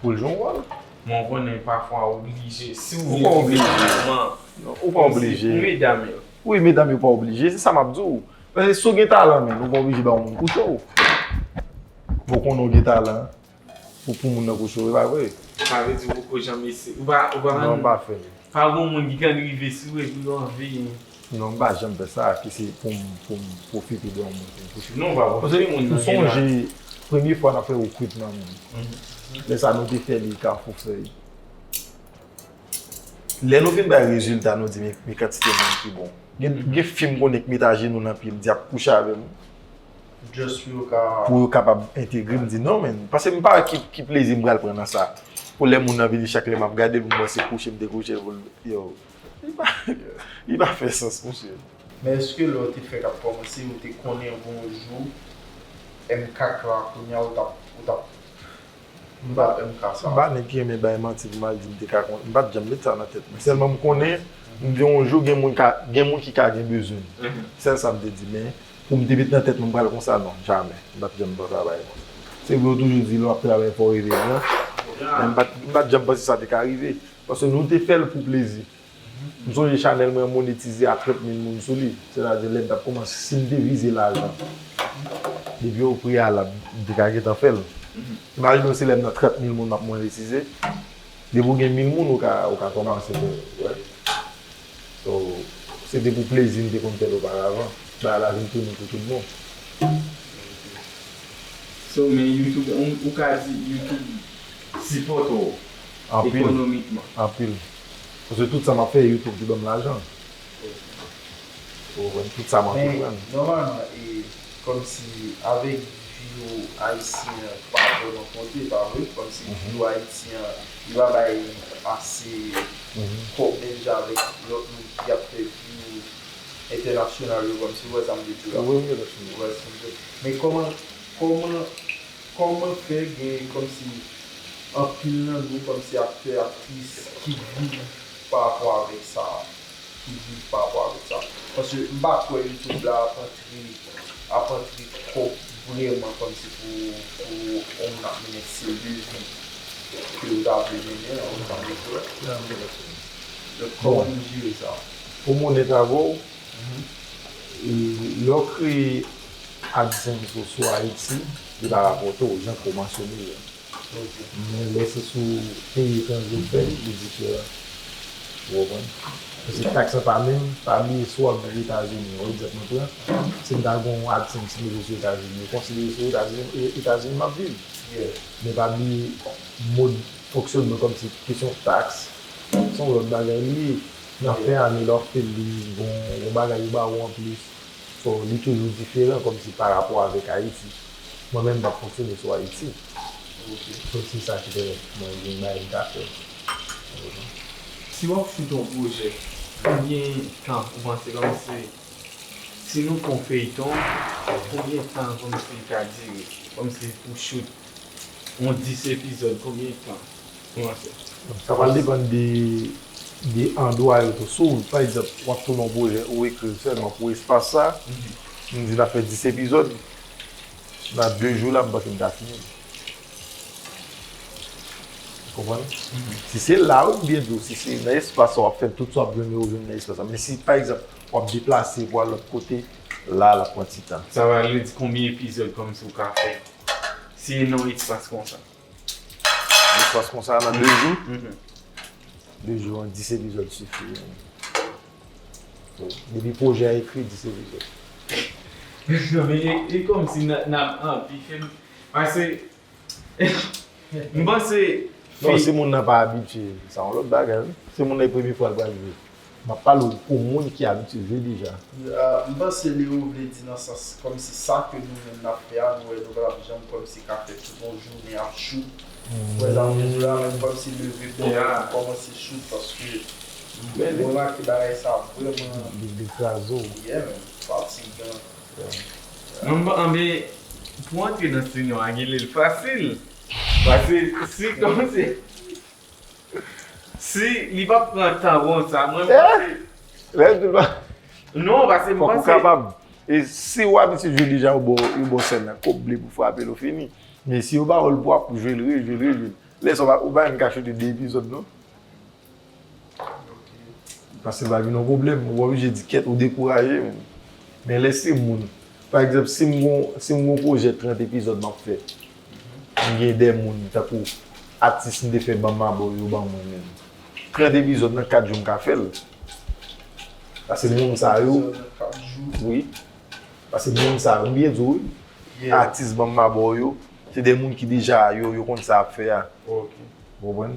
pou l jwe yon wòl. Men w konnen pafwa w oblije, si w vle oblije, non, ou pa oblije. Pou medam yo. Wi, medam yo pa oblije, se sa m ap di w. Paske si w gen talan, men, ou pa oblije ba yon moun kouche w. Ou konnen w gen talan. Pou, pou moun nan kouche w, e pa vre? Sa vle di ou poko janm eseye. Ou pa, ou pa... Non, m pa fè l. Pa gon moun ki konn rive sou ou epi yo anvi. Non, m pa janm fè sa, ki se pou m, pou m pwofite de yon moun pou m kouche. Non, ou pa pwofite moun nan. Paske m sonje, premye fwa n ap fè rekritman menm. Lè sa nou te fè li Kafou Fèy. Lè nou fin bay rezilta, nou di, men, men kantite moun ki bon. Gen, gen fi m konnen k met ajenou nan pye m, di ap kouche avè m. Just pou yo ka... Pou yo kapab entegre m, di non, men. Paske m pa wè ki, ki plezi m pral pran nan sa. Pou lè moun nan vini, chak lè m ap gade l, pou m wè se kouche m te kouche l, pou l, yo. Li pa, li pa fè sans, monchè. Men èske lè w te fèk ap kòmanse, ou te konnen yon jou, M K la, kounye a, ou t ap, ou t ap M pa, M K sa. M pa nèg ki renmen bay manti pou m al di m te ka konn. M pa t janm met sa nan tèt mwen. Sèlman m konnen, m di yon jou gen moun ka, gen moun ki ka gen bezwen m. Sèl sa m te di, men pou m te met nan tèt mwen m pral konsa, non, jamè. M pa t janm panse a bagay konsa. Se vre yo toujou di lè w ap travay fò w reve gran, men m pa t, m pa t janm panse sa te ka rive. Paske nou te fè l pou plezi. M sonje chanèl mwen monetize a trant mil moun sou li. Sètadi lè m t ap kòmanse, si m te vize lajan, depi o preyalab, m te ka gentan fè l. Imajine w se lè m nan trant mil moun m ap monetize. Depi w gen mil moun, ou ka, ou ka kòmanse fè, wè. So, se te pou plezi m te konn fè l oparavan. Bagay la vin tounen pou tout bon. So, men YouTube, ou, ou ka di YouTube sipòte w ekonomikman. Anpil. Paske tout sa m ap fè, YouTube te ban m lajan. Ou konprann? Tout sa m antreprann. Men, nòmalman, e, kòmsi avèk vi w ayisyen an pa vrèman konte, pa vre? Kòmsi vi w ayisyen an, li pa bay ase kòb menm jan avèk lòt moun ki ap fè vi entènasyonal yo, kòmsi, ou wè sa m vle di la? Wi, wi, entènasyonal. Ou wè sa m vle di? Men kòman, kòman, kòman fè gen kòmsi anpil nan nou kòmsi aktè, aktris ki viv pa rapò avèk sa, ki viv pa rapò avèk sa? Paske m pa kwè YouTube la ap antre, ap antre kòb vrèman kòmsi pou, pou yon moun ap mennen stil de vi ke ou ta vle mennen an, ou ta vle kwè. Donk, kòman nou jere sa? Pou m onèt avè w, e, lè w kreye AdSense ou sou Ayiti, li pa rapòte w, jan ke w mansyone l. Men lè se sou peyi etranje w fè l, li diferan. Ou konprann? Paske taks lan pa menm, pa bliye si w ap viv Etazini, yon egzanp mwen pran, si m ta gen yon AdSense m mete sou Etazini, yo konsidere se Etazini, e, Etazini m ap viv. Men pa bliye mòd fonksyònman kòmsi kesyon taks, se yon lòt bagay li ye. Nan fen ane, lè w ap fè l, li gon, gon bagay yo ba ou anplis. So, li toujou diferan kòmsi pa rapò avèk Ayiti. Mwen menm, m p ap fonksyone sou Ayiti. So, se sa ki pèmèt mwen vin bay m ka fè. Si w ap fout yon pwojè, konbyen tan ou panse kòmsi, si nou fè yon feyton, konbyen tan kòmsi l ka dire? Kòmsi pou shoot yon dis epizòd, konbyen tan ou panse? Sa pral depann de de andwa yo tou. Si w, pa egzanp, w ap tounen yon pwojè, ou ekri l sèlman pou espas sa, m di n ap fè dis epizòd, nan de jou la, m panse m ta fini l. Ou konprann? Si se la, wi, m byen di w, si se nan espas sa w ap fè l, tout sa w ap jwenn yo, w jwenn nan espas sa. Men si, pa egzanp, w ap deplase pou al lòt kote, la, l ap pran ti tan. Sa vle di konbyen epizòd kòmsi w ka fè? Si e nan yon espas konsa. Espas konsa nan de jou? De jou an, dis epizòd sifi. So, depi pwojè a ekri, dis epizòd. Men e, e kòmsi n, n ap anvi fè m. Paske m panse. Non, si moun nan pa abitye, sa yon lòt bagay, wi. Si moun nan e premye fwa l pral jwe. M ap pale w pou moun ki abitye jwe deja. Ah, m panse Leo vle di nan sans kòmsi sa ke nou menm n ap fè a, nou wè nou pa t ap janm kòmsi ka fè tout yon jounen ap shoot. Wè sa m vle di la, menm kòmsi leve bonè pou kòmanse shoot, paske m remake bagay sa vrèman. Li, li kraze w. Yeah, man, fatigan. Mwen, bon, anben, pou antre nan sinema, gen lè l fasil. Paske si kòmsi, si li pa pran tan konsa, mwen panse. Lè l pa. Non, paske m panse. Fòk ou kapab. E si w abitye jwe deja, yo ba w, yo ba w sèn nan, kòb ble pou frape l, ou fini. Men si yo ba w l pou w ap jwe l, rejwe l, rejwe l. Lè sa w pa, ou pa menm ka choute de epizòd, non. Paske l va vin yon pwoblèm. Ou oblije di kèt, ou dekouraje menm. Men lè se moun. Pa egzanp, si m gon, si m gon pwojè trant epizòd m ap fè, m gen de moun, tankou atis m te fè Banm Mabò yo ban mwen menm. Trant epizòd nan kat jou m ka fè l. Paske moun sa yo. Epizòd nan kat jou. Wi. Paske moun sa yo, m byen di w, wi. Yeah. Atis Banm Mabò yo, se de moun ki deja, yo, yo konn sa y ap fè a. Ok. Ou konprann?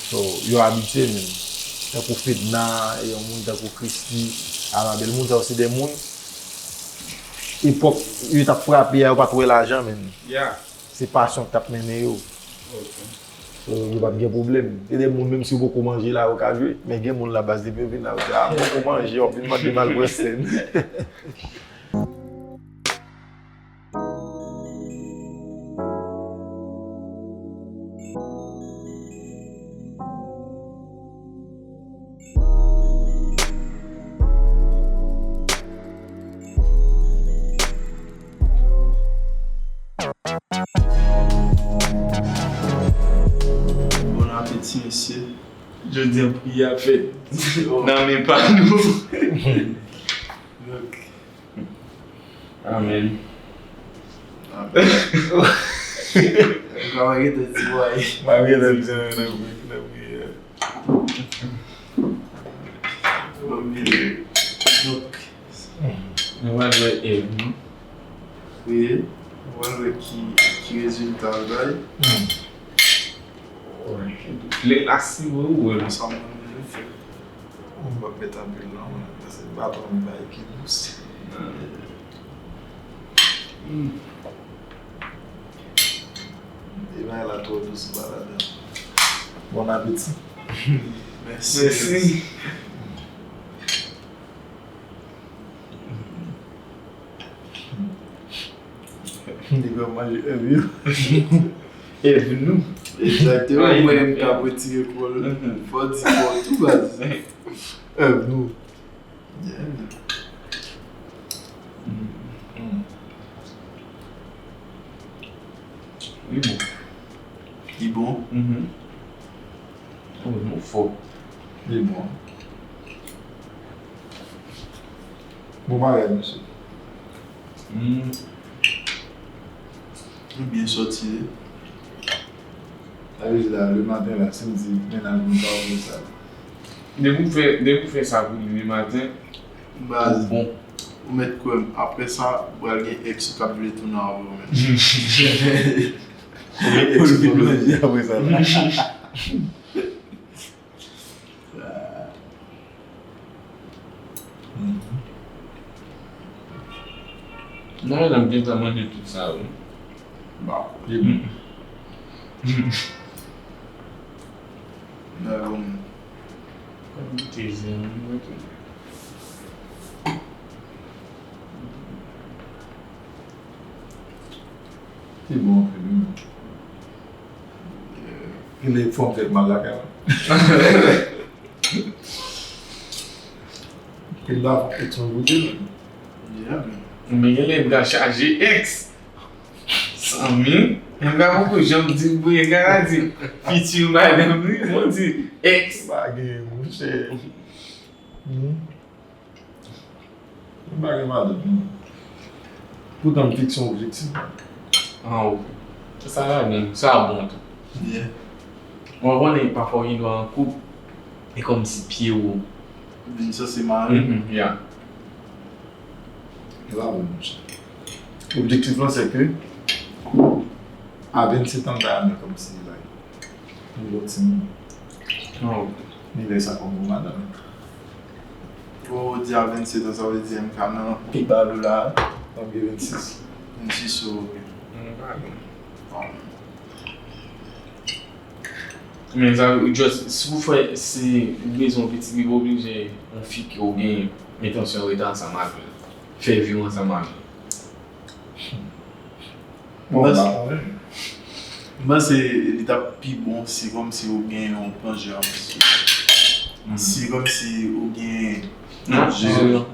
So, yo abitye menm. Tankou Fedna, e yon moun tankou Christy, Amabel, moun sa yo se de moun, epòk yo t ap frape a, yo pa t wè lajan menm. Yeah. Se pasyon k t ap mennen yo. Ok. So, yo p ap gen pwoblèm. Se de moun, menm si yo poko manje la, yo ka jwe. Men gen moun la baz depi yo vin la, yo di, "Ah, m poko manje, w ap vin mande m al pran sèn." Bon apeti, mesye. Jodi a, priyè ap fèt nan men pa nou. Ok. Amen. Amen. Mwen pa gentan di w anyen. Mwen gentan di anyen nan pri-, nan priyè. Donk, nou pral wè Èv, non? Wi. Nou pral wè ki, ki rezilta l bay. Lè l asire ou wè l. Sa mwen menm fè. Mwen p ap met anpil non, mwen, paske m pa tro renmen bagay ki dous. Hmm. E bagay la twò dous, m pa ladan. Bon apeti. Mèsi. Mèsi. Li pral manje èv yo. Èv nou. Egzakteman, mwen menm k ap retire kò l. Fò di kò tou baz. Èv nou. Yeah, man. Mm. Li bon. Li bon? Mhm. Oh, nou fò. Li bon. Bon bagay, mesye. Hmm. Nou byen sòti, wi. Sa vle di la, le maten la, si m di mennaj mwen pa ouvri sa. Depi w fè, depi w fè sa pou li le maten, baz, ou bon. Ou mèt kwè m, apre sa, ou pral gen ex ou k ap vle tounen avè w menm. Ou gen ex ou vle manje apre sa la. Nan, nan, m gentan manje tout sa, wi. Bon, li bon. Nan, bon. Kòm te zen, wi, wi. Li bon anpil, wi. Gen de fòm tèt mal lakay mwen. Love ex mwen kote menm. Yeah, man. Men gen lè m ka chaje ex. Sanmi, m ka poko janm di bouye kaka di piti madanm li, mwen di ex. Pa gen, monchè. Hmm. M pa gen madanm, non. Poutan m fikse yon objektif. Ah, ok. Sa la bon, sa bon tou. Yeah. Mwen konnen pafwa w gen dwa an koup, e kòmsi pye w. Vin sanse mare. Mhm, yeah. E pa bon, monchè. Objektif lan se ke a vennsentan m ta renmen kòmsi like yon bon timoun. Oh. Ni lè sa kòm yon madanm. Ou di a vennsentan, sa vle di m ka nan pi ba yo la. Donk gen vennsis. Vennsis, ok. Mm, pa gen. Men sa, just, si w fè, si w bezwen yon pitit bebe, oblije yon fi ke w gen entansyon rete ansanm avè l, fè vi w ansanm avè l. Bon, m pa konnen. M panse li t ap pi bon si kòmsi ou gen yon plan jeran. Si kòmsi ou gen Jeran.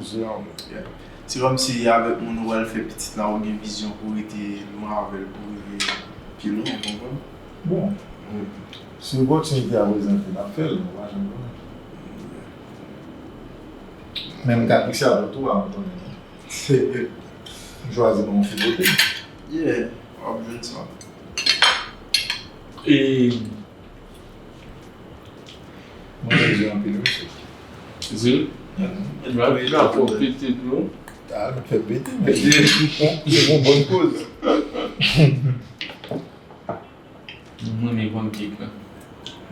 Se kòmsi avèk moun ou pral fè pitit la, ou gen vizyon pou rete lwen avè l, pou rive pi lwen, ou konprann? Bon, si opòtinite a prezante, n ap fè l, nou pa janm konnen. Men m ka fikse avè w tou, a, m konnen. M chwazi nan yon fi kote. Yeah, w ap jwenn sa. E Mwen bezwen anpil, mesye. Zil? Mwen bezwen anpil. Fè pete tou. Ah, nou fè pete, men. Se yon bon koz. Mwen renmen pancake la.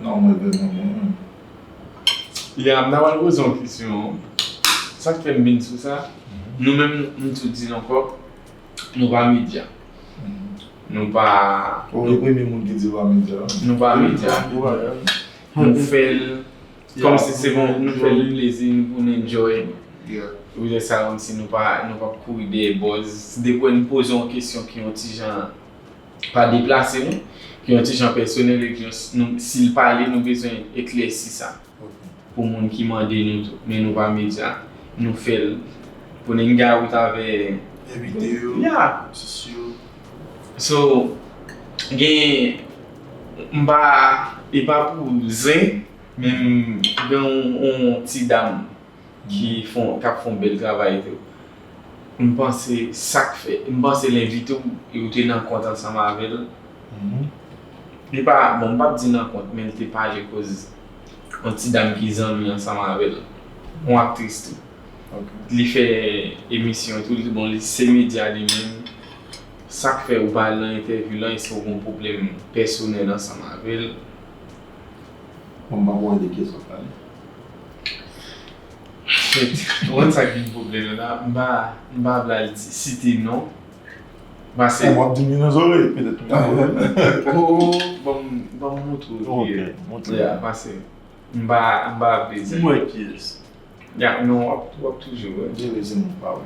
Non, mwen bezwen bon. Ya, m ta pral poze yon kesyon. Sa k fè m vin sou sa? Nou menm, m tou di l ankò, nou pa medya. Nou pa. Ou se premye moun ki di ou pa medya. Nou pa medya. Nou fè l kòmsi se bon, nou fè l plezi, nou pou n enjoy. Ou wè sa, kòmsi nou pa, nou pa kouri dèyè buzz. Depi nou poze yon kesyon ki yon ti jan pa deplase nou, ki yon ti jan pèsonèl, epi nou, si l pale, nou bezwen eklèsi sa. Pou moun ki mande nou tou, men nou pa medya. Nou fè l pou n hangout avè envite yo, atis yo. So, gen, m pa, e pa pou zen, men m gen yon, yon ti dam ki fon, k ap fè yon bèl travay tou. M panse sa k fè, m panse l envite w e w te nan kont ansanm avè l. Li pa, bon, m p ap di nan kont, men l te pale koz yon ti dam ki zanmi ansanm avè l. Yon aktris tou. Li fè emisyon tou, li, bon, li se medya li menm. Sa k fè ou pa al nan entèvyou lan, èske w gen yon pwoblèm pèsonèl ansanm avè l? Bon, m pa konn de kiyès w ap pale. Ou konn sa ki gen pwoblèm la, m pa, m pa vle al di, site non. Pase. Bon, w ap di m nan zòrèy, petèt m ta konnen. Oh, oh, ban m, ban m montre w ki. Ok, montre. Ya, pase. M pa, m pa vle di. M wè kiyès. Ya, non, w ap, w ap toujou wè. Jere se moun pa wè.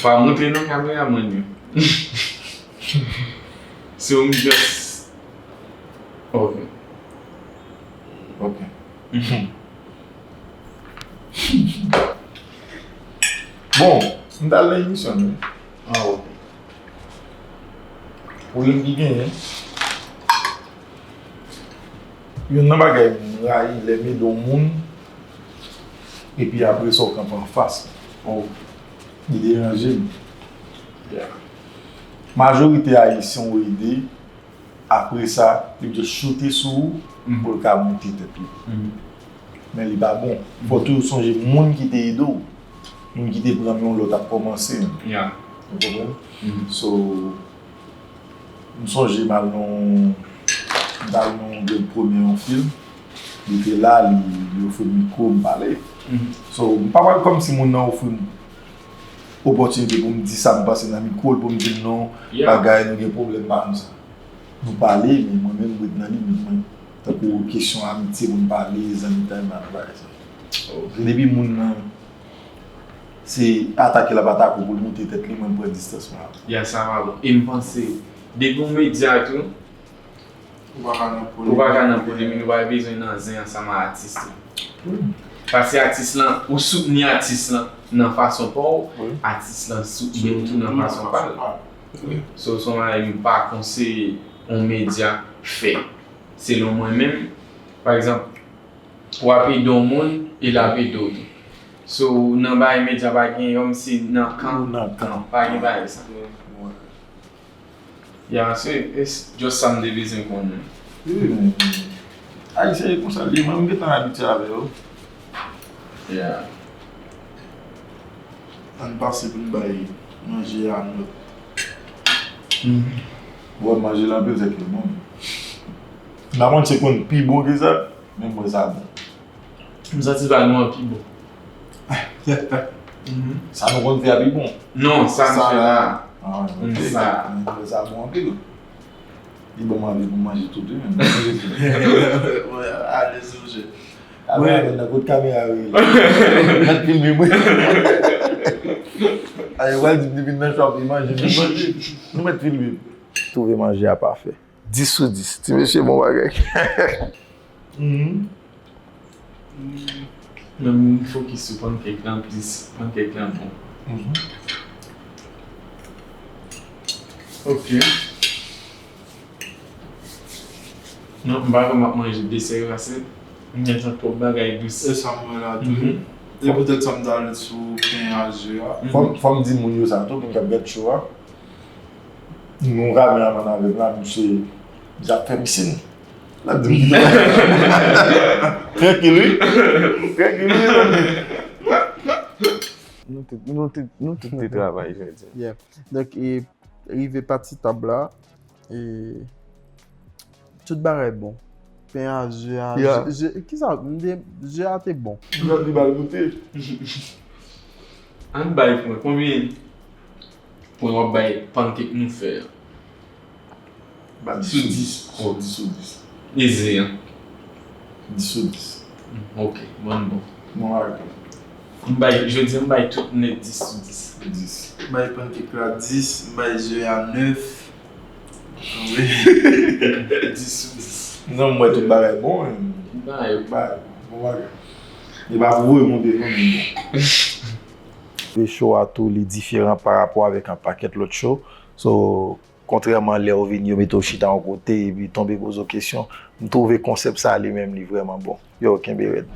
Pa montre non kameramann yo. So, m just. Ok. Ok. Bon, m t al nan emisyon nou. Ah, ok. Pwoblèm ki genyen, youn nan bagay m rayi lè m ede yon moun, epi apre sa w kanpe anfas. Oh. Li deranje m. Majorite ayisyen w ede, apre sa, yo just choute sou ou pou l ka moute tèt li. Men li pa bon. Fò w toujou sonje moun ki te ede w, moun ki te pran men yon lòt ap kòmanse. Ou konprann? So, m sonje m al nan, m t al nan yon grenn premye yon fim. Li te la, li, li ofri m mikwo, m pale. So, m pa pral kòmsi moun nan ofri m opòtinite pou m di sa m panse nan mikwo l, pou m di l non, bagay, nou gen pwoblèm, pa konsa. Nou pale, men mwen menm, m ret nan limit mwen. Tankou kesyon amitye pou n pale, zanmitay, m pa nan bagay sa. Depi moun nan, se atake l ap atake w pou l moute tèt li, mwen m pran distans mwen avè l. Ya, sa pa bon. E m panse, depi w medya tou, Ou pa ka nan polemik. Ou pa ka nan polemik, ou pa bezwen nan zen ansanm ak atis lan. Paske atis lan, ou soutni atis lan nan fason pa w, atis lan soutni w tou nan fason pa l. So, se yon bagay m pa konseye yon medya fè. Selon mwen menm, pa egzanp, w ap ede yon moun e l ap ede w tou. So, nan bagay medya pa gen yon si nan kan, nan kan, pa gen bagay sa. Ya, se, it's just sa m te bezwen konnen. Wi, men, Ayisyen e konsa l ye, mwen m gentan abitye avè yo. Ya. Ann pase pou n bay manje a nòt. Bon, manje la anpil, se ke bon. M pa konn se konn pi bon ke sa, men mwen sa bon. M santi pa nou an pi bon. Sa nou konn fè a pi bon. Non, sa nou fè la. Ah, ok. Sa. Sa bon anpil. Li ban m anvi pou manje tout, wi, men manje tout. Mwen ale sou je. Apre, nan kot kamera yo ye la. Mèt filme mwen. Ayo, pral di m depi nan shop li manje, li manje. Nou mèt filme. Twouve manje a pafè. Dis sou dis. Ti mesye bon bagay. Mhm. Men m fokis sou pankèk lan plis. Pankèk lan bon. Mhm. Ok. Non, m pa kwè m ap manje desè yo, paske m gentan twòp bagay dous. E sa m wè la tou. Mhm. E poutèt sa m t ale sou pen a ze a. Mhm. Fò m, fò m di moun yo sa tou, moun k ap gad show a. Nou ramen a mann avè m la, misye, misye ap fè m sin. L ap di m kite bagay. Trankil, wi. Trankil, wi, zanmi. Nou tout, nou tout, nou tout te travay jodi. Yeah. Donk, e, rive pati tab la, e, tout bagay bon. Pen a, ze a, yeah, ze, ze, kisa, m te, ze a te bon. Li ba l goute. Ann bay pou mwen, konbyen pwen w ap bay pankèk nou fè a? Ba dis sou dis. Sou dis. E ze an? Dis sou dis. Ok, bon, bon. Bon, ok. M bay, jodi a m bay tout nèt dis sou dis. Dis. M bay pankèk la dis, m bay ze a nèf. Wi. Dis sou dis. Non, m wè tout bagay bon, men. Tout bagay bon. Bagay bon, bon bagay. Li pa pou voye monte non, men bon. Show a tou, li diferan pa rapò avèk yon pakèt lòt show. So, kontrèman lè w vini, yo mete w chita yon kote, epi tonbe poze w kesyon, m twouve konsèp sa li menm, li vrèman bon. Yo, kenbe rèd.